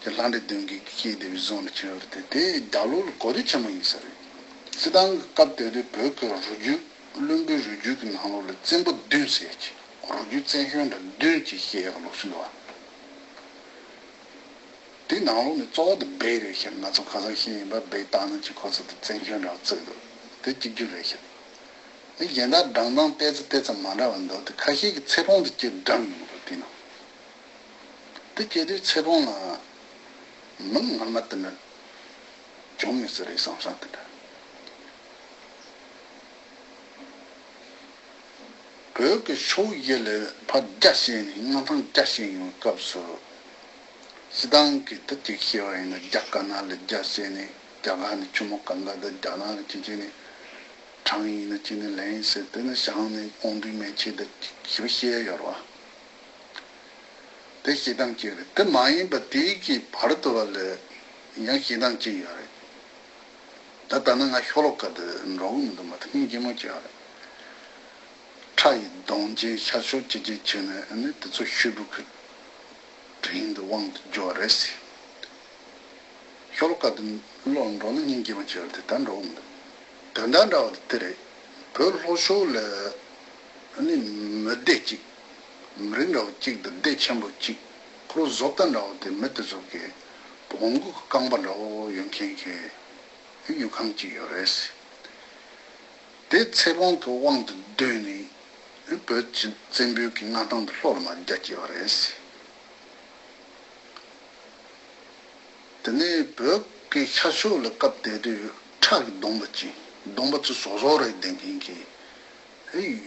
ཅིག་ལྷ་འདྲེ་གདོན་བགེགས་ཀྱི་སྐྱེས་བསྡད་པའི་བཟོ་འདྲ་ཅིག་ཡོད་རེད་དེ་དེ་རྒྱབ་ལོགས་ལ་གོ་བདེ་ཆེན་པོ་ཡིན་ས་རེད། སྤྱིར་བཏང་གི་སྐབས་དེ་དུས་བོད་ཀྱི་རུས་རྒྱུད་བློན་པོའི་རུས་རྒྱུད་ཀྱི་ནང་ལོགས་ལ་བཙན་པོ་བདུན་ཟེར་ཅིག་རུས་རྒྱུད་བཙན་གཞོན་འདྲ་བདུན་ཅིག་བཤད་ཡག་ལོགས་སུ་འདུག་བ། དེའི་ནང་ལོགས་ནས་གཙོ་བོ་དེ་སྦས་རེད་ཤག་ང་ཚོ་ཁ་སང་ཤེས་ཡིན་པ་སྦས་བཏང་ན་ཅིག་ཁོ་ཚོ་དེ་བཙན་གཞོན་འདྲ་བརྩི་འདུག་དེ་གཅིག་གྱུར་རེད་ཤག་དེ་གཞན་དག་སྦྲང་ཐང་ཏོག་ཙམ་ཏོག་ཙམ་མ་འདྲ་བ་འདུག་དེ་ཁ་ཤས་ཀྱི་ཚེ་སྤོང་དེ་སྐྱེ་འགྲམ་ཡིན་པ་དེ་ནང་དེ་སྐྱེ་དུས་ཚེ་སྤོང་ལ་མི་ངོ་མ་དེ་ནི་བྱུང་ཡོད་ས་རེད་བསམ་བསམ་དེ་འདྲ། བོད་ཀྱི་ཕྱོགས་བཞི་ལ་ཕར་རྒྱ་བཤད་ནས་མངའ་ཐང་རྒྱ་བཤད་ཡོང་བའི་སྐབས་སུ། སྤྱིར་བཏང་གི་ད་ཅིག་བཤད་པ་ཡིན་ན་རྒྱ་དཀར་ནག་ལ་རྒྱ་བཤད་ནས་རྒྱ་གར་ནས་ཆུ་མོ་གངྒཱ་དང་རྒྱ་ནག་ལ་ཅི་བྱས་ནས་བྲང་ཡིན་ན་ཅི་ནས་ལེན་ཟེར་དེ་ནས་བྱང་ནས་དབང་འདུས་མན་ཆད་དང་ཞེ་པོ་བཤད་ཡོད་རེད་བ། དེ་བཤད་སྟངས་གཅིག་རེད། དེ་མ་ཡིན་པ་དེའི་གི་བར་དུ་བ་ལ་ཡང་བཤད་སྟངས་གཅིག་ཡོད་རེད། ད་ལྟ་ན་ང་ཤོ་ལོ་ཀ་དེ་འགྲོ་གི་མི་འདུག་མ་གཏོགས་སྙིང་རྗེ་མོ་བྱས་པ་རེད། ཁྲ་ཡི་གདོང་ཅན་ཤར་ཕྱོགས་སྐྱེས་ཀྱི་ཆེ་ནས་ཨ་ནི་དེ་ཚོ་ཤུད་བུ་གི་དྲིན་དུ་དབང་དུ་འགྱུར་བ་རེད་ཟེར། ཤོ་ལོ་ཀ་དེ་ཀློག་འགྲོ་ན་སྙིང་རྗེ་མོ་བྱས་པ་དེ་ད་འགྲོ་གི་མི་འདུག་དོན་དག་འདྲ་བ་དེ་དེ་རེད། བོད་ལྷོ་ཕྱོགས་ལ་ཨ་ནི་མི་སྡེ་གཅིག་མི་རིགས་འདྲ་བ་གཅིག་དང་སྡེ་ཆེན་པོ་གཅིག་ཁོ་རང་བཟོ་ལྟ་འདྲ་བ་དེ་མི་དེ་ཚོ་གི་བོང་གུ་རྐང་པ་འདྲ་བོ་ཡོད་མཁན་གྱི་ཡུལ་ཁམས་གཅིག་ཡོད་རེད། དེ་ཚེ་སྤོང་གི་དབང་དུ་བསྡུས་ནས་བོད་ཀྱི་བཙན་པོའི་གི་མངའ་ཐང་དེ་ལྷོ་ལ་མར་རྒྱ་བསྐྱེད་པ་རེད། དེ་ནས་བོད་ཀྱི་ཤར་ཕྱོགས་ལ་སྐབས་དེ་དུས་ཁྲ་གི་གདོང་པ་ཅིག་གདོང་པ་ཚོ་བཟོ་བཟོ་རེ་ལྡན་མཁན་གྱི་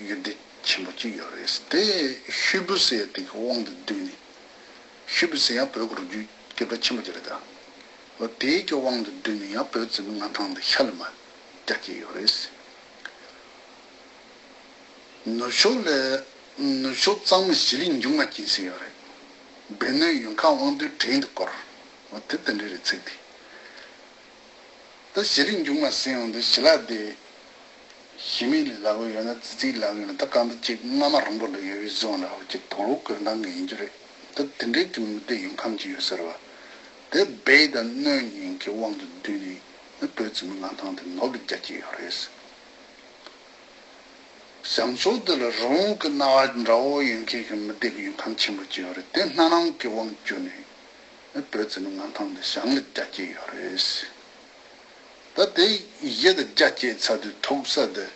ཡུལ་སྡེ་ཆེན་པོ་གཅིག་ཡོད་རེད། དེ་ཤུད་བུ་ཟེར་ཡ་དེ་གི་དབང་དུ་བསྡུས་ནས་ཤུད་བུ་ཟེར་ཡང་བོད་ཀྱི་རུས་རྒྱུད་སྐད་གྲགས་ཆེན་པོ་ཅིག་རེད་ད། འོ་དེའི་གི་དབང་དུ་བསྡུས་ནས་ཡང་བོད་ཙམ་མངའ་ཐང་དེ་ཤར་ལ་མར་རྒྱ་བསྐྱེད་ཡོད་རེད། ནུབ་ཕྱོགས་ལས། ནུབ་ཕྱོགས་གཙང་མ་ཞི་ལི་འབྱུང་བ་ཅན་ཟེར་ཡོད་རེད། སྦས་གནས་ཡུལ་ཁམས་དབང་འདུས་བྲན་དུ་བཀོལ། འོ་དེ་དེ་འདྲ་རེད་ཚིག་དེ། ད་ཞི་ལི་འབྱུང་བ་ཟེར་ཡོང་དུས་ཞི་ལ་དེ། ཞི་མི་ལ་ལབ་ཡོད་ན་ཙི་ཙི་ལབ་ཡོད་ན་ད་གང་ལྟར་ཅིག་སྔ་མ་རིང་པོ་ལ་ཡོད་པའི་བཟོ་འདྲ་བོ་ཅིག་དོག་ལོ་གོན་སྟངས་ཀྱི་ཡིན་རྒྱུ་རེད། ད་དེ་འདྲའི་གི་མི་སྡེ་ཡུལ་ཁམས་ཅིག་ཡོད་ཟེར་བ། དེ་སྦས་དང་སྣོད་གཉིས་ཀྱི་དབང་དུ་བསྡུས་ནས་བོད་བཙུན་མོའི་མངའ་ཐང་དེ་ནོར་གྱིས་རྒྱ་བསྐྱེད་ཡོད་རེད། བྱང་ཕྱོགས་འདི་ལ་རི་བོང་གི་རྣ་བ་འདྲ་བོ་ཡོད་མཁན་གྱི་མི་སྡེ་གི་ཡུལ་ཁམས་ཆེན་པོ་ཅིག་ཡོད་རེད། དེ་སྣ་ནམ་གྱི་དབང་བསྒྱུར་ནས་བོད་བཙུན་མོའི་མངའ་ཐང་དེ་བྱང་ལ་རྒྱ་བསྐྱེད་ཡོད་རེད། ད་དེ་གཞི་དེ་རྒྱ་བསྐྱེད་ཚར་དུས་ཐུག་ས་དེ་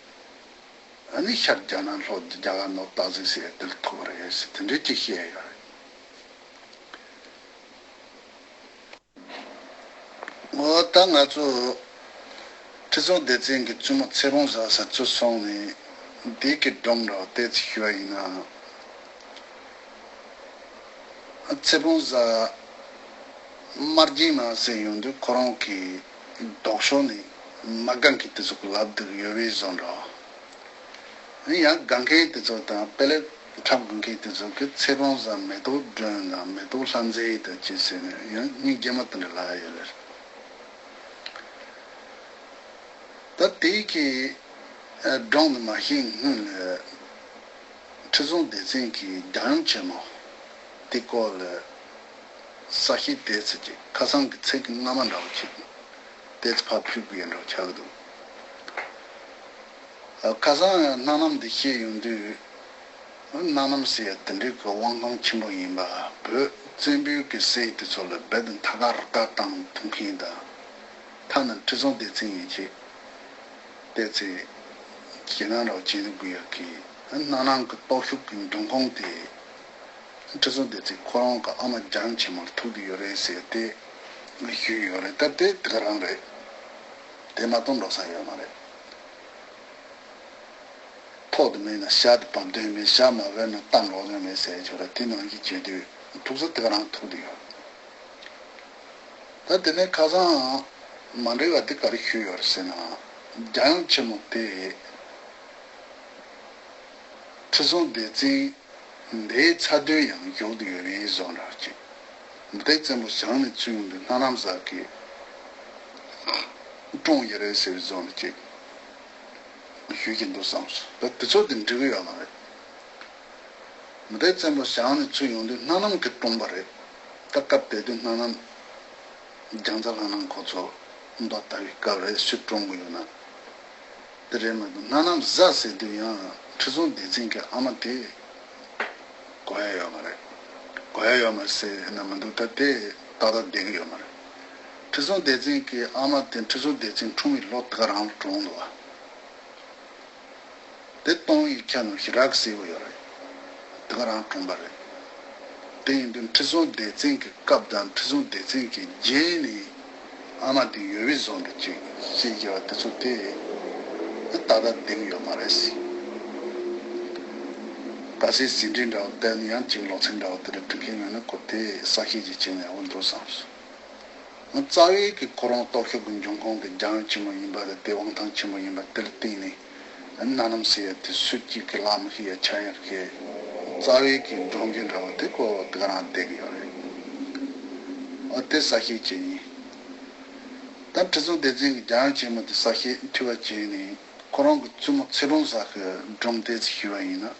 ཨ་ནི་ཤར་རྒྱ་ནག་ལྷོ་རྒྱ་གར་ནོར་སྟག་གཟིག་ཟེར་དེ་ལ་ཐུག་པ་རེད་ཟེར་དེ་འདྲའི་ཅིག་བཤད་ཡོད་རེད། འོ་ད་ང་ཚོ་ཁྲི་སྲོང་ལྡེ་བཙན་གྱི་བཙུན་མོ་ཚེ་བོང་བཟའ་ཟེར་ཚུར་སོང་ནས་འདི་གི་སྒྲུང་འདྲ་བོ་ཏོག་ཙམ་ཞུ་བ་ཡིན་ན། ཚེ་བོང་བཟའ་དམར་རྗེན་མ་ཟེར་ཡོང་དུས་ཁོ་རང་གི་ལྡོག་ཕྱོགས་ནས་མ་དགའ་མཁན་དེ་ཚོ་གི་ལབ་འདུག་ཡོད་པའི་བཟོ་འདྲ་བོ། ཡང་དགའ་མཁན་དེ་ཚོ་དང་དཔེ་ལེགས་འཁྲབ་དགོས་མཁན་དེ་ཚོ་གི་ཚེ་བོང་བཟའ་མེ་ཏོག་སྒྲོན་དང་མེ་ཏོག་ལྷ་མཛེས་དང་བཅས་ཟེར་ནས་ཡང་སྙིང་རྗེ་མོ་དེ་འདྲ་ལབ་ཡོད་ལེ། ད་དེའི་གི་སྒྲུང་འདི་མ་ཤེས་སྔོན་ལ་ཁྲི་སྲོང་ལྡེ་བཙན་གྱིས་རྒྱལ་ཡུམ་ཆེན་མོ་དེ་སྐོར་ལ་ས་བཤད་དེ་ཚོ་ཅིག་ཁ་སང་གི་ཚིག་གི་རྔ་མ་འདྲ་བོ་ཅིག་དེ་ཚོ་ཕར་ཕུལ་དགོས་ཡ་འདྲ་བོ་ཆགས་ཀྱི་འདུག་ཁ་སང་ཡང་སྣ་ནམ་འདི་བཤད་ཡོང་དུས། སྣ་ནམ་ཟེར་ཡ་དེ་འདྲའི་གི་དབང་ཐང་ཆེན་པོ་ཡིན་པ། བོད་བཙན་པོའི་གི་སྲས་དེ་ཚོ་ལ་རྦད་དེ་མཐའ་ཁ་རི་ཁ་བཏང་ཐུབ་མཁན་དང་། ཐ་ན་ཁྲི་སྲོང་ལྡེ་བཙན་ཡན་ཆད་བལྟས་ཚེ་ཞེད་སྣང་འདྲ་བོ་བྱེད་དགོས་ཡ་གི་སྣ་ནམ་གི་སྟོབས་ཤུགས་ཀྱི་འབྱུང་ཁུངས་དེ་ཁྲི་སྲོང་ལྡེ་བཙན་ཁོ་རང་གི་ཨ་མ་རྒྱལ་ཡུམ་ཆེན་མོར་ཐུག་བསྡད་ཡོད་རེད་ཟེར་ཏེ་ཞུས་ཡོད་རེད། ད་དེ་དེ་ག་རང་རེད། དེ་མ་གཏོགས་འགྲོ་ས་ཡོད་མ་རེད། ཐོག་ཏུ་མེད་ན་ཞྭ་དེ་བབས་དོན་མེད། ཞྭ་མ་བབས་ན་རྟ་འགྲོ་དོན་མེད་ཟེར་ཆོག་ར། དེ་ནང་བཞིན་བྱེད་དུས་ཐུག་ས་དེ་ག་རང་ཐུག་དུ་ཡོད། ད་དེ་ནས་ཁ་སང་མ་འགྲིག་པ་དེ་ག་རེ་ཞུས་ཡོད་རེད་ཟེར་ན། རྒྱལ་ཡུམ་ཆེན་མོ་དེ་ཁྲི་སྲོང་ལྡེ་བཙན་འདས་ཚར་དུས་ཡང་བཞུགས་དུ་ཡོད་པའི་བཟོ་འདྲ་ཅིག་མུ་སྟེགས་བཙན་པོ་བྱང་ནས་བཙུན་ཡོང་དུས་སྣ་ནམ་བཟའ་གི་བཀྲོངས་ཡོད་རེད་ཟེར་བའི་བཟོ་འདྲ་ཅིག་ཞུ་གི་འདུག་བསམས་སོང་། ད་དེ་ཚོ་དེ་འགྲིག་གི་ཡོད་མ་རེད། མུ་སྟེགས་བཙན་པོ་བྱང་ནས་བཙུན་ཡོང་དུས་སྣ་ནམ་གྱིས་བཀྲོངས་པ་རེད། ད་སྐབས་དེ་དུས་སྣ་ནམ་རྒྱ་མཚོ་ལྷ་ནང་ཁོ་ཚོ་མདོ་ལྟ་བའི་སྐབས་རེད། སུས་བཀྲོངས་གི་ཡོད་ན། དེ་རེད་མ་གཏོགས་སྣ་ནམ་བཟའ་ཟེར་དུས་ཡང་ཁྲི་སྲོང་ལྡེ་བཙན་གྱི་ཨ་མ་དེ་གོ་ཡ་ཡོད་མ་རེད། གོ་ཡ་ཡོད་མ་རེད་ཟེར་ན་མི་འདུག་ད་དེ་ཏག་ཏག་བསྡད་ཀྱི་ཡོད་མ་རེད། ཁྲི་སྲོང་ལྡེ་བཙན་གྱི་ཨ་མ་དེ་ཁྲི་སྲོང་ལྡེ་བཙན་འཁྲུངས་པའི་ལོ་དེ་ག་རང་ལ་གྲོངས་འདུག་བ། དེ་སྟོང་ཡིག་ཆ་ནང་ཞེ་དྲག་གསལ་པོ་ཡོད་རེད། དེ་ག་རང་གྲོངས་པ་རེད། དེ་ཡིན་དུས་ཁྲི་སྲོང་ལྡེ་བཙན་གྱི་སྐབས་དང་ཁྲི་སྲོང་ལྡེ་བཙན་གྱི་རྗེས་ནས་ཨ་མ་དེ་ཡོད་པའི་བཟོ་འདྲ་ཅིག་བཤད་ཀྱི་བ་དེ་ཚོ་དེ་ཏག་ཏག་བསྡད་ཀྱི་ཡོད་མ་རེད་ཟེར། ག་ཚོད་ཟིན་བྲིས་འདྲ་བོ་བལྟས་ན་ཡང་ཅིག་ལོ་ཚད་འདྲ་བོ་དེ་འདྲ་འབྲི་མཁན་ཡོད་ན་ཁོ་དེ་གསལ་བཤད་ཅིག་བྱས་ན་ཡག་པོ་འདུག་བསམས་སོང་། རྩ་བའི་གི་ཁོ་རང་སྟོབས་ཤུགས་ཀྱི་འབྱུང་ཁུངས་དེ་རྒྱལ་ཡུམ་ཆེན་མོ་ཡིན་པ་དང་དེ་དབང་ཐང་ཆེན་པོ་ཡིན་པ་དེ་ལ་བརྟེན་ནས་སྣ་ནམ་ཟེར་ཡ་དེ་སུ་གཅིག་གིས་ལབ་མི་ཤེས་ཡ་ཆགས་ཡོད་རེད། རྩ་བའི་གི་སྒྲུང་གི་འདྲ་བོ་དེ་ཁོ་དེ་ག་རང་བསྡད་ཀྱི་ཡོད་རེད། ཨ་དེ་གསལ་བཤད་བྱས་ཡིན། ད་ཁྲི་སྲོང་ལྡེ་བཙན་གྱི་རྒྱལ་ཡུམ་ཆེན་མོ་དེ་གསལ་བཤད་འཐུས་པ་བྱས་ནས་ཁོ་རང་གི་བཙུན་མོ་ཚེ་བོང་བཟའ་གི་སྒྲུང་དེ་ཞུས་པ་ཡིན་ན།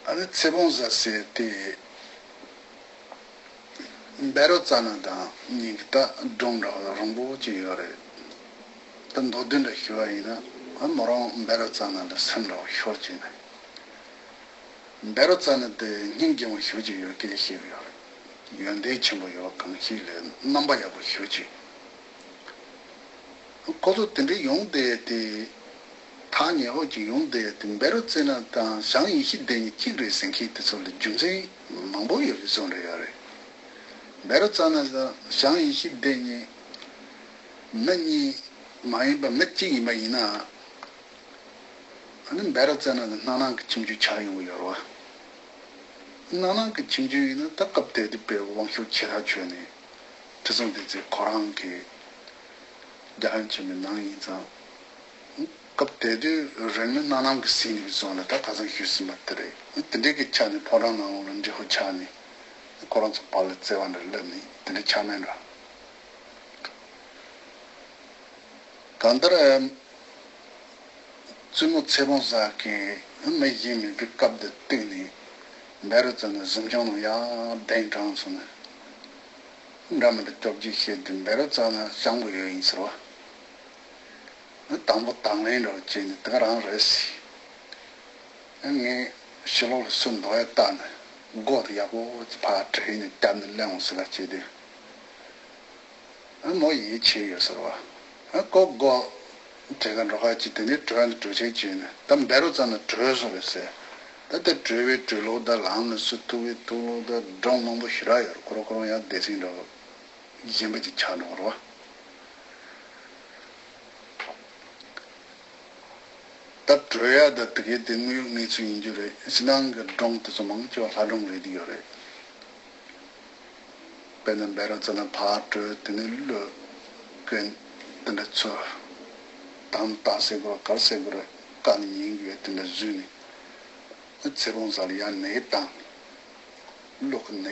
ཨ་ནི་ཚེ་བོང་བཟའ་ཟེར་དེ་བཻ་རོ་ཙ་ན་དང་གཉིས་ཀྱི་ད་སྒྲུང་འདྲ་བ་རིང་པོ་ཅིག་ཡོད་རེད། ད་མདོར་བསྡུས་འདྲ་ཞུ་བ་ཡིན་ན་ཨ་མོ་རང་བཻ་རོ་ཙ་ན་ལ་སེམས་འདྲ་བ་ཤོར་བྱས་ནས། བཻ་རོ་ཙ་ན་དེ་སྙིང་རྗེ་མོ་ཞེ་པོ་ཅིག་ཡོད་སྐད་ཆ་བཤད་ཀྱི་ཡོད་རེད། ཡོན་ཏན་ཆེན་པོ་ཡོད། གང་ཞིག་ལས་རྣམ་པ་ཡག་པོ་ཞེ་པོ་ཅིག་ཁོ་ཚོ་དེ་འདྲའི་ཡོང་བསྡད་དེ། ཐག་ཉེ་པོ་ཅིག་ཡོང་བསྡད་དེ་བཻ་རོ་ཙ་ན་དང་ཞང་ཡེ་ཤེས་སྡེ་གཉིས་གཅིག་རེད་ཟེར་མཁན་དེ་ཚོ་ལ་རྒྱུ་མཚན་མང་པོ་ཡོད་པའི་བཟོ་འདྲ་ཡོད་རེད། བཻ་རོ་ཙ་ན་དང་ཞང་ཡེ་ཤེས་སྡེ་གཉིས་མི་གཉིས་མ་ཡིན་པ་མི་གཅིག་ཡིན་པ་ཡིན་ན། ཨ་ནི་བཻ་རོ་ཙ་ན་དེ་སྣ་ནམ་གྱི་ཁྱིམ་རྒྱུད་ཆགས་ཡོང་གི་ཡོད་རེད་བ། སྣ་ནམ་གྱི་ཁྱིམ་རྒྱུད་ཡིན་ན་ད་སྐབས་དེ་དུས་དཔེ་དབང་ཤུགས་ཆེ་ཐག་ཆོད་ནས་ཁྲི་སྲོང་ལྡེ་བཙན་ཁོ་རང་གི་རྒྱལ་ཡུམ་ཆེན་མོའི་ནང་ཡིན་ཙང་། སྐབས་དེ་དུས་རིང་མིན་སྣ་ནམ་གྱི་ཟིན་ནས་བཟུང་ནས་ད་ཁ་སང་ཞུས་ཟིན་པ་དེ་རེད། དེ་འདྲའི་གི་ཆ་ནས་ཕོ་བྲང་ནང་ལོགས་ལ་འབྲས་བུ་ཆགས་ནས་ཁོ་རང་ཚོ་བར་ལ་བརྩེ་བ་འདྲ་སླེབས་ནས་དེ་འདྲ་ཆགས་མེད་འགྲོ། གང་ལྟར་བཙུན་མོ་ཚེ་བོང་གཟའ་གིས་མི་གཞན་མེད་པའི་སྐབས་དེ་གཏུགས་ནས་བཻ་རོ་ཙ་ན་གཟིམ་ཆུང་ནང་ཡར་གདན་དྲངས་སོང་ནས་འདྲ་མི་འདྲ་སྐྱོབ་རྒྱུ་བཤད་དུས་བཻ་རོ་ཙ་ན་སྤྱང་པོ་ཡོད་ཡིན་ཟེར་བ། དང་པོ་དང་ལེན་འདྲ་བོ་བྱས་ནས་དེ་ག་རང་རེད་ཟེར། ངས་ཕྱི་ལོགས་ལ་སུ་འདུག་ཡ་བལྟས་ནས་སྒོ་དེ་ཡག་པོ་ཅིག་ཕར་བྲིས་ནས་བརྒྱབ་ནས་སླེབས་འོང་ཟེར་ལ་བྱས་དུས། ཨ་མོ་ཡིད་ཆེས་ཡོད་ཟེར་བ། ཨ་ཀོ་སྒོ་དེ་ག་འགྲོ་ཁ་ཅིག་དེ་ནས་བྲོས་ནས་བྲོས་ཆེན་བྱས་ནས་ད་བཻ་རོ་ཙ་ན་བྲོས་སོང་རེད་ཟེར། ད་དེ་བྲོས་པའི་བྲོས་ལུགས་ད་ལམ་ནས་སུ་ཐུག་པའི་ཐུག་ལུགས་ད་སྒྲུང་མང་པོ་ཞེ་དྲག་ཡོད་རེད། ཁོ་རང་ཁོ་རང་ཡང་སྡེ་ཚན་འདྲ་བོ་གཞན་པ་ཅིག་ཆགས་འགྲོ་གི་རེད་བ། ད་བྲོས་ཡ་ད་དེ་གའི་དེ་དངོས་ཡོད་གནས་ཚུལ་ཡིན་རྒྱུ་རེད། ཕྱི་ནང་གི་སྒྲུང་དེ་ཚོ་མང་ཆེ་བ་ལྷ་སྒྲུང་རེད་ཡོད་རེད། དཔེར་ན་བཻ་རོ་ཙ་ན་ཕར་བྲོས་དེ་ནས་ཀླུ་ཀན་དེ་འདྲ་ཚོ་དམ་བཏགས་སེ་གོ་གར་སེ་གོ་རེ་བཀའ་ནས་ཉན་གི་ཡོད་དེ་འདྲ་བཟོས་ནས་ཚེ་བོང་གཟའ་ལ་ཡར་ནད་བཏང་ནས་ཀླུ་གི་ནད།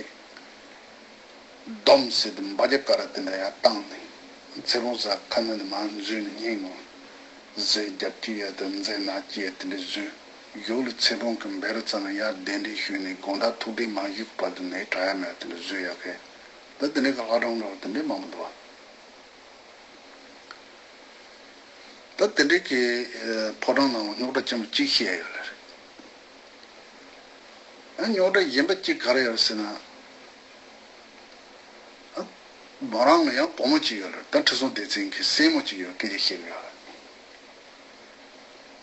སྡོམ་ཟེར་དུས་འབའ་རྒྱ་ཀ་ར་དེ་འདྲ་ཡར་བཏང་ནས་ཚེ་བོང་གཟའ་ཁ་སྣོན་ནས་མར་འཛུལ་ནས་སྙིང་ངོ་ཟས་རྒྱབ་ཀྱི་ཡ་དང་མཛེ་ནག་ཀྱི་ཡ་དེ་འདྲ་བཟོས། གཞུག་ལ་ཚེ་བོང་གི་བཻ་རོ་ཙ་ན་ཡར་གདན་འདྲེན་ཞུས་ནས་དགོང་དག་ཐུགས་གཏད་མ་ཞུས་བར་དུ་ནད་དྲག་ཡ་མེད་དེ་འདྲ་བཟོས་ཡ་གི། ད་དེ་འདྲའི་གི་ལྷ་སྒྲུང་འདྲ་བོ་དེ་འདྲའི་མང་པོ་འདུག་བ། ད་དེ་འདྲའི་གི་ཕོ་བྲང་ནང་ལ་རྙོག་དྲ་ཆེན་པོ་གཅིག་བཤད་ཡོད་རེད། ཨ་རྙོག་དྲ་གཞན་པ་གཅིག་ག་རེ་ཡོད་ཟེར་ན། ཨ་མོ་རང་ལ་ཡང་བུ་མོ་གཅིག་ཡོད་རེད། ད་ཁྲི་སྲོང་ལྡེ་བཙན་གྱི་སྲས་མོ་གཅིག་ཡོད་སྐད་ཆ་བཤད་ཀྱི་ཡོད་རེད།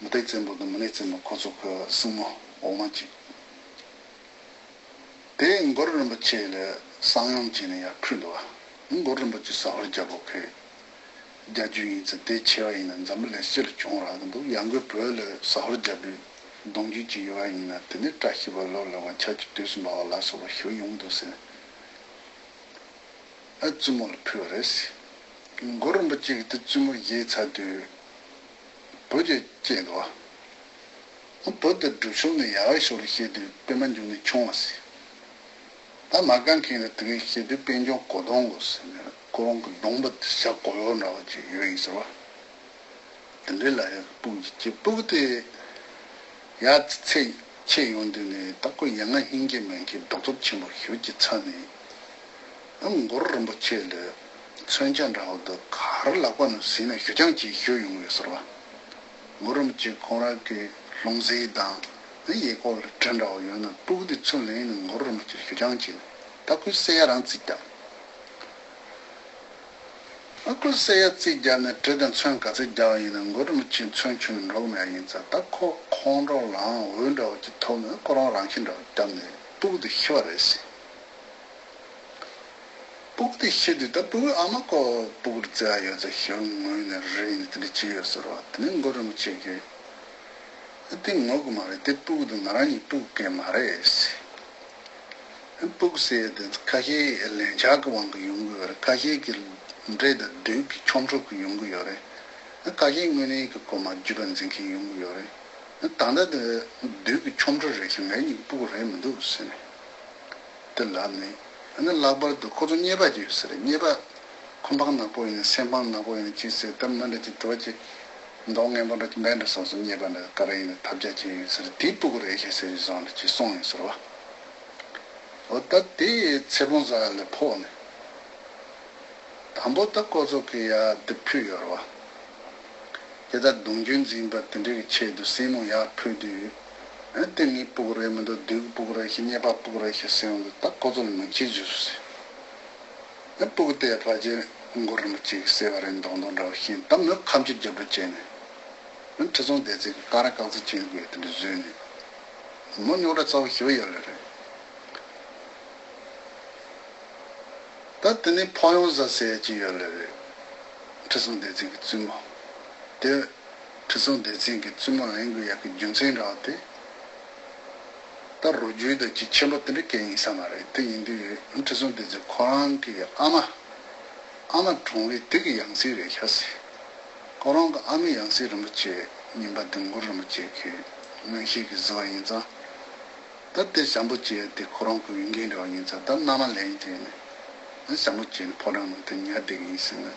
མུ་སྟེགས་བཙན་པོ་དང་མུ་ནེ་བཙན་པོ་ཁོ་ཚོ་གི་སྲིང་མོ་འོག་མ་གཅིག་དེ་གུ་རུ་རིན་པོ་ཆེ་ལ་གསང་ཡུམ་བྱས་ནས་ཡར་ཕུལ་འདུག་བ། གུ་རུ་རིན་པོ་ཆེ་ཟ་ཧོར་རྒྱལ་པོ་ཁོས་རྒྱལ་རྒྱུ་ཡིན་ཙང་དེ་ཆེ་བ་ཡིན་ན་འཛམ་བུ་གླིང་སྤྱི་ལ་གྱོང་རག་གི་འདུག་ཡང་སྒོས་བོད་ལ་ཟ་ཧོར་རྒྱལ་པོའི་གདུང་རྒྱུད་ཅིག་ཡོད་པ་ཡིན་ན་དེ་ནི་བཀྲ་ཤིས་པ་ལོ་ལེགས་པ་ཆར་གྱི་དུས་སུ་འབབ་པ་ལ་སོགས་པ་ཞུ་ཡོང་འདུག་ཟེར། ཨ་བཙུན་མོ་ལ་ཕུལ་བ་རེད། གུ་རུ་རིན་པོ་ཆེ་གིས་དེ་བཙུན་མོ་བཞེས་ཚར་དུས། བུ་ཅིག་སྐྱེས་འདུག་བ། བུ་དེ་སྒྲུབ་ཕྱོགས་ནས་ཡག་ཤོས་ལ་བཤད་དུས་པད་མ་འབྱུང་གནས་ཆུང་བ་ཟེར། ད་མ་རྒན་མཁན་ལ་དེ་གའི་བཤད་དུས་པད་འབྱུང་གོ་དོང་གོ་ཟེར་ནས་ཁོ་རང་གི་གདོང་པ་དེ་ཞྭ་གོ་ཡོག་འདྲ་བ་ཅིག་ཡོད་ཡིན་ཟེར་བ། དེ་འདྲའི་ལ་ཡག་གི་སྤུ་གུ་ཅིག་སྐྱེས། སྤུ་གུ་དེ་ཡར་ཚེ་ཆེ་ཡོང་དུས་ནས་ད་ཁོ་ཡ་ང་སྙིང་རྗེ་མེད་མཁན་ལྡོག་ཐབས་ཆེན་པོ་ཞེ་པོ་ཅིག་ཚ་ནས། ཨ་གུ་རུ་རིན་པོ་ཆེ་ལ་མཚོན་ཆ་འདྲ་བོ་འདི་ག་རེ་ལག་པ་ནང་ཟིན་ན་ཞུ་རྐྱང་གཅིག་ཞུ་ཡོང་གི་ཡོད་ཟེར་བ། གུ་རུ་རིན་པོ་ཆེ་ཁོང་རང་གི་ལྷུང་བཟེད་དང་ཡས་ཀོ་ལ་གྲི་འདྲ་བོ་ཡོད་ན་སྤུ་གུ་དེ་ཚུར་ལེན་ནས་གུ་རུ་རིན་པོ་ཆེར་ཞུ་རྐྱང་གཅིག་ད་ཁོས་བསད་ཡ་རང་རྩིས་བརྒྱབ། ཨ་ཁོས་བསད་ཡ་རྩིས་བརྒྱབ་ནས་གྲི་དང་མཚོན་ག་ཚད་བརྒྱབ་པ་ཡིན་ན་གུ་རུ་རིན་པོ་ཆེ་མཚོན་ཆུང་ནས་འགྲོ་གི་མེད་ཡིན་ཙང་ད་ཁོ་ཁོང་ཁྲོ་ལངས་འོད་འདྲ་བོ་ཅིག་ཐོབ་ནས་ཁོ་རང་རང་ཤི་འདྲ་བོ་བརྒྱབ་ནས་སྤུ་གུ་དེ་ཤི་བ་རེད་ཟེར། སྤུ་གུ་དེ་ཤི་དུས་ད་སྤུ་གུའི་ཨ་མ་ཁོ་སྤུ་གུར་བརྩེ་བ་ཡོད་ཚད་ཞེ་པོ་ངུས་ནས་རིལ་ནས་དེ་འདྲ་བྱས་ཡོད་ཟེར་བ། དེ་ནས་གུ་རུ་རིན་པོ་ཆེ་གིས། དེ་ངུ་གི་མ་རེད། དེ་སྤུ་གུ་དེ་ང་རང་གཉིས་སྤུ་གུ་སྐད་མ་རེད་ཟེར། སྤུ་གུ་ཟེར་ཡ་དེ་ཁ་ཤས་ལན་ཆགས་ཀྱི་དབང་གིས་ཡོང་གི་ཡོད་རེད། ཁ་ཤས་ཀྱི་འདྲེ་དང་བདུད་ཀྱི་ཆོ་འཕྲུལ་གྱིས་ཡོང་གི་ཡོད་རེད། ཁ་ཤས་དངོས་གནས་ཀྱི་ཁོ་མ་རྒྱུད་པ་འཛིན་མཁན་ཡོང་གི་ཡོད་རེད། ད་ལྟ་དེ་བདུད་ཀྱི་ཆོ་འཕྲུལ་རེད་ཤག་ངའི་གཉིས་སྤུ་གུ་རེད་མི་འདུག་ཟེར་ནས། དེ་ལབ་ནས་ཨ་ནི་ལྷག་པར་དུ་ཁོ་ཚོ་གཉེར་པ་ཅིག་ཡོད་ས་རེད། གཉེར་པ་ཁོ་འཕང་ནག་པོ་ཡིན་ན་སེམས་འཕང་ནག་པོ་ཡིན་ན་ཅི་ཟེར་ད་མི་འདྲ་ཅིག་འགྲོ་ཅིག་མདོག་ངན་པ་འདྲ་ཅིག་མེད་འདྲ་སོང་སོང་། གཉེར་པ་འདྲ་ག་རེ་ཡིན་ན་ཐབས་ཆག་ཅིག་ཡིན་ས་རེད། དེའི་སྤུ་གུ་རེད་ཤག་ཟེར་བཟོ་འདྲ་ཅིག་སོང་ཡིན་ཟེར་བ། འོ་ད་དེ་ཚེ་བོང་གཟའ་ལ་ཕོག་ནས། དང་པོ་ད་ཁོ་ཚོ་གི་ཡ་དེ་ཕུལ་ཡོད་རེད་བ། དེ་ལྟར་གདུང་རྒྱུད་འཛིན་པ་དེ་འདྲའི་གི་ཆེད་དུ་སྲས་མོ་ཡར་ཕུལ་དུས། ཨ་དེ་ངའི་སྤུ་གུ་རེད་མི་འདུག་བདུད་ཀྱི་སྤུ་གུ་རེད་ཤག་གཉེར་པ་སྤུ་གུ་རེད་ཤག་ཟེར་ཡོང་དུས་ད་ཁོ་ཚོ་ལ་མིང་ཆད་བརྗོད་སོང་ཟེར། ཨ་སྤུ་གུ་དེ་ཕལ་ཆེར་གུ་རུ་རིན་པོ་ཆེ་གིས་བསད་པ་རེད་མདོག་མདོག་འདྲ་བོ་ཤེས། ད་མོས་ཁ་མཆུ་རྒྱབ་རུ་བྱས་ནས། ཨ་ཁྲི་སྲོང་ལྡེ་བཙན་གྱིས་ཀ་ར་རྐང་རྩེད་བྱེད་དགོས་དེ་འདྲ་བཟོས་ནས། མོ་རྙོག་དྲ་ཚ་བོ་ཞེ་པོ་ཡོད་ལེ་རེད། ད་དེ་ནས་ཕོ་ཡོང་གཟའ་ཟེར་གྱི་ཡོད་ལེ་རེད། ཁྲི་སྲོང་ལྡེ་བཙན་གྱི་བཙུན་མོ། དེ་ཁྲི་སྲོང་ལྡེ་བཙན་གྱི་བཙུན་མོ་ལེན་དགོས་ཡག་གི་རྒྱུ་མཚན་འདྲ་བ་དེ། ད་རུ་རྒྱུད་དང་ཅི་ཆེན་པོ་དེ་འདྲ་གང་ཡིན་ས་མ་རེད། དེ་ཡིན་དུས་ཁྲི་སྲོང་ལྡེ་བཙན་ཁོ་རང་གི་ཨ་མ། ཨ་མ་གྲོང་པའི་དེ་གི་ཡང་སྲིད་རེད་ཤག་ཟེར། ཁོ་རང་གི་ཨ་མའི་ཡང་སྲིད་རིན་པོ་ཆེ་རྙིང་པ་ལྡིང་གུ་རིན་པོ་ཆེ་གི་མངོན་ཤེས་ཀྱིས་བཟོས་པ་ཡིན་ཙང་། ད་དེ་ཞང་པོ་བྱས་ཏེ་ཁོ་རང་གི་ཡོན་ཏན་འདྲ་བ་ཡིན་ཙང་ད་མནའ་མ་ལེན་བྱས་ནས། ཞང་པོ་བྱས་ནས་ཕོ་བྲང་ནང་དུ་ཉལ་བསྡད་ཀྱི་ཡིན་ཟེར་ནས་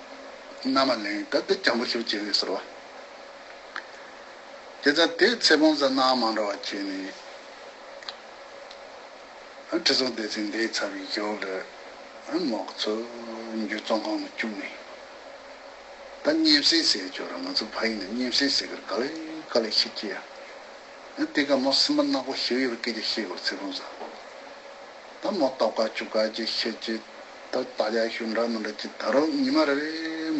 མནའ་མ་ལེན། ད་དེ་སྤྱང་པོ་ཞིག་བྱས་ཡོད་ཟེར་བ། དེ་ཙང་དེ་ཚེ་དཔང་ཟེར་མནའ་མ་འདྲ་བ་བྱས་ནས། ཁྲི་སྲོང་ལྡེ་བཙན་འདས་ཚར་བའི་ཞོར་ལ་མོ་ཚོ་འགྱུར་བཙོན་ཁང་ལ་བཅུག་ནས། ད་གཉན་སྲས་ཟེར་ཆོག་ར། ང་ཚོ་ཕ་ཡུལ་ནས་གཉན་སྲས་ཟེར་གི་རེད། ག་ལེ་ག་ལེ་ཤི་ཀྱི་ཡ། དེ་ག་མོ་སེམས་པ་ནག་པོ་ཞིག་ཡོད་པའི་སྐད་ཆ་བཤད་དགོས་ཚེ་དཔང་ཟེར། ད་མོ་ལྟོགས་ཀ་བཅུག་ཀ་ཅིག་བཤད་ཅིག་ད་ད་ཡ་ཤུ་འདྲ་མི་འདྲ་ཅིག་ད་རུང་ཉི་མ་རེ་རེ་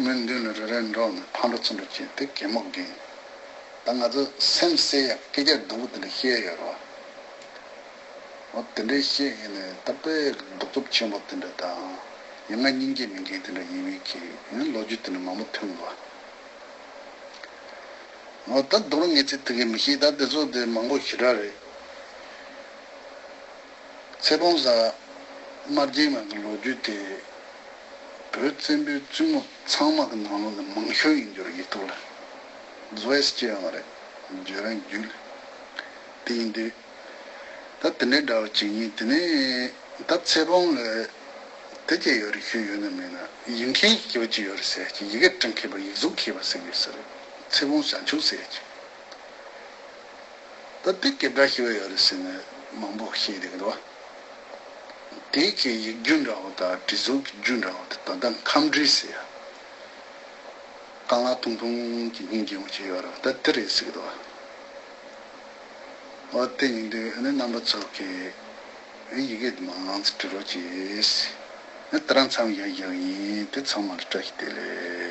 མི་མདུན་ལ་རེ་རེ་འགྲོ་ནས་ཕར་འགྲོ་ཚུར་འགྲོ་བྱས་དེ་གད་མོ་བགད། ད་ང་ཚོ་སེམས་གསོ་ཡ་སྐད་ཆ་སྡུག་པོ་དེ་འདྲ་བཤད་ཡོད་རེད་བ། འོ་དེ་འདྲའི་བཤད་ཡིན་ནས་ད་དཔེ་གདུག་རྩུབ་ཆེན་པོ་དེ་འདྲ་དང་། ཡང་ང་སྙིང་རྗེ་མེད་མཁན་དེ་འདྲ་ཡིན་མིན་གྱི་ཡང་ལོ་རྒྱུས་དེ་འདྲ་མང་པོ་ཐོན་འདུག་བ། འོ་ད་དོ་རུང་ངས་ཚིག་དེ་གའི་མི་ཤེས། ད་དེ་ཚོ་དེ་མང་པོ་ཞེ་དྲག་རེད། ཚེ་དཔང་ཟེར། དམར་རྗེན་མ་གི་ལོ་རྒྱུས་དེ། བོད་བཙན་པོའི་བཙུན་མོ་ཚང་མ་གི་ནང་ལོགས་ལ་མང་ཤོས་ཡིན་རྒྱུ་རེད། ཡིག་ཐོག་ལ་བཟོས་ཅི་ཡོང་བ་རེད། བརྗོད་རང་རྒྱུད་ལ་དེ་ཡིན་དུས། ད་དེ་འདྲའི་འདྲ་བ་ཅིག་ཡིན། དེ་ནས་ད་ཚེ་དཔང་ལ་དེ་ཅི་ཡོད་རེད་ཤོད་ཡོད་ན་མེད་ན་ཡིག་མཁན་ཞིག་ཅི་ཡོད་རེད་ཟེར་གྱི། ཡི་གེ་འབྲི་མཁས་པ་ཡིག་གཟུགས་མཁས་པ་ཟེར་གྱི་ཟེར། ཚེ་དཔང་བྱང་ཆུབ་ཟེར་གྱི། ད་དེ་སྐད་གྲགས་ཞེ་པོ་ཡོད་རེད་ཟེར་ནས་མང་པོ་བཤད་བསྡད་ཀྱི་འདུག་བ། དེ་གི་ཡིག་རྒྱུགས་འདྲ་བོ་དང་བྲིས་གཟུགས་ཀྱི་རྒྱུགས་འདྲ་བོ་དེ་ད་ལྟ་ཁམས་བྲིས་ཟེར་ཡ། རྐང་ལག་ཐུང་ཐུང་གི་སྙིང་རྗེ་མོ་ཅིག་ཡོད་རེད་བ། ད་དེ་རེད་ཟེར་གྱི་འདུག་བ། འོ་དེ་ཡིན་དུས་ཨ་ནི་རྣམ་པ་ཚོ་གིས་ཡི་གེ་དེ་མང་ཙམ་འབྲི་རོགས་གྱིས། ཨ་དེ་རང་མཚམས་བཞག་བཞག་ཡིན། དེ་ཚང་མ་ལ་བཀྲ་ཤིས་བདེ་ལེགས།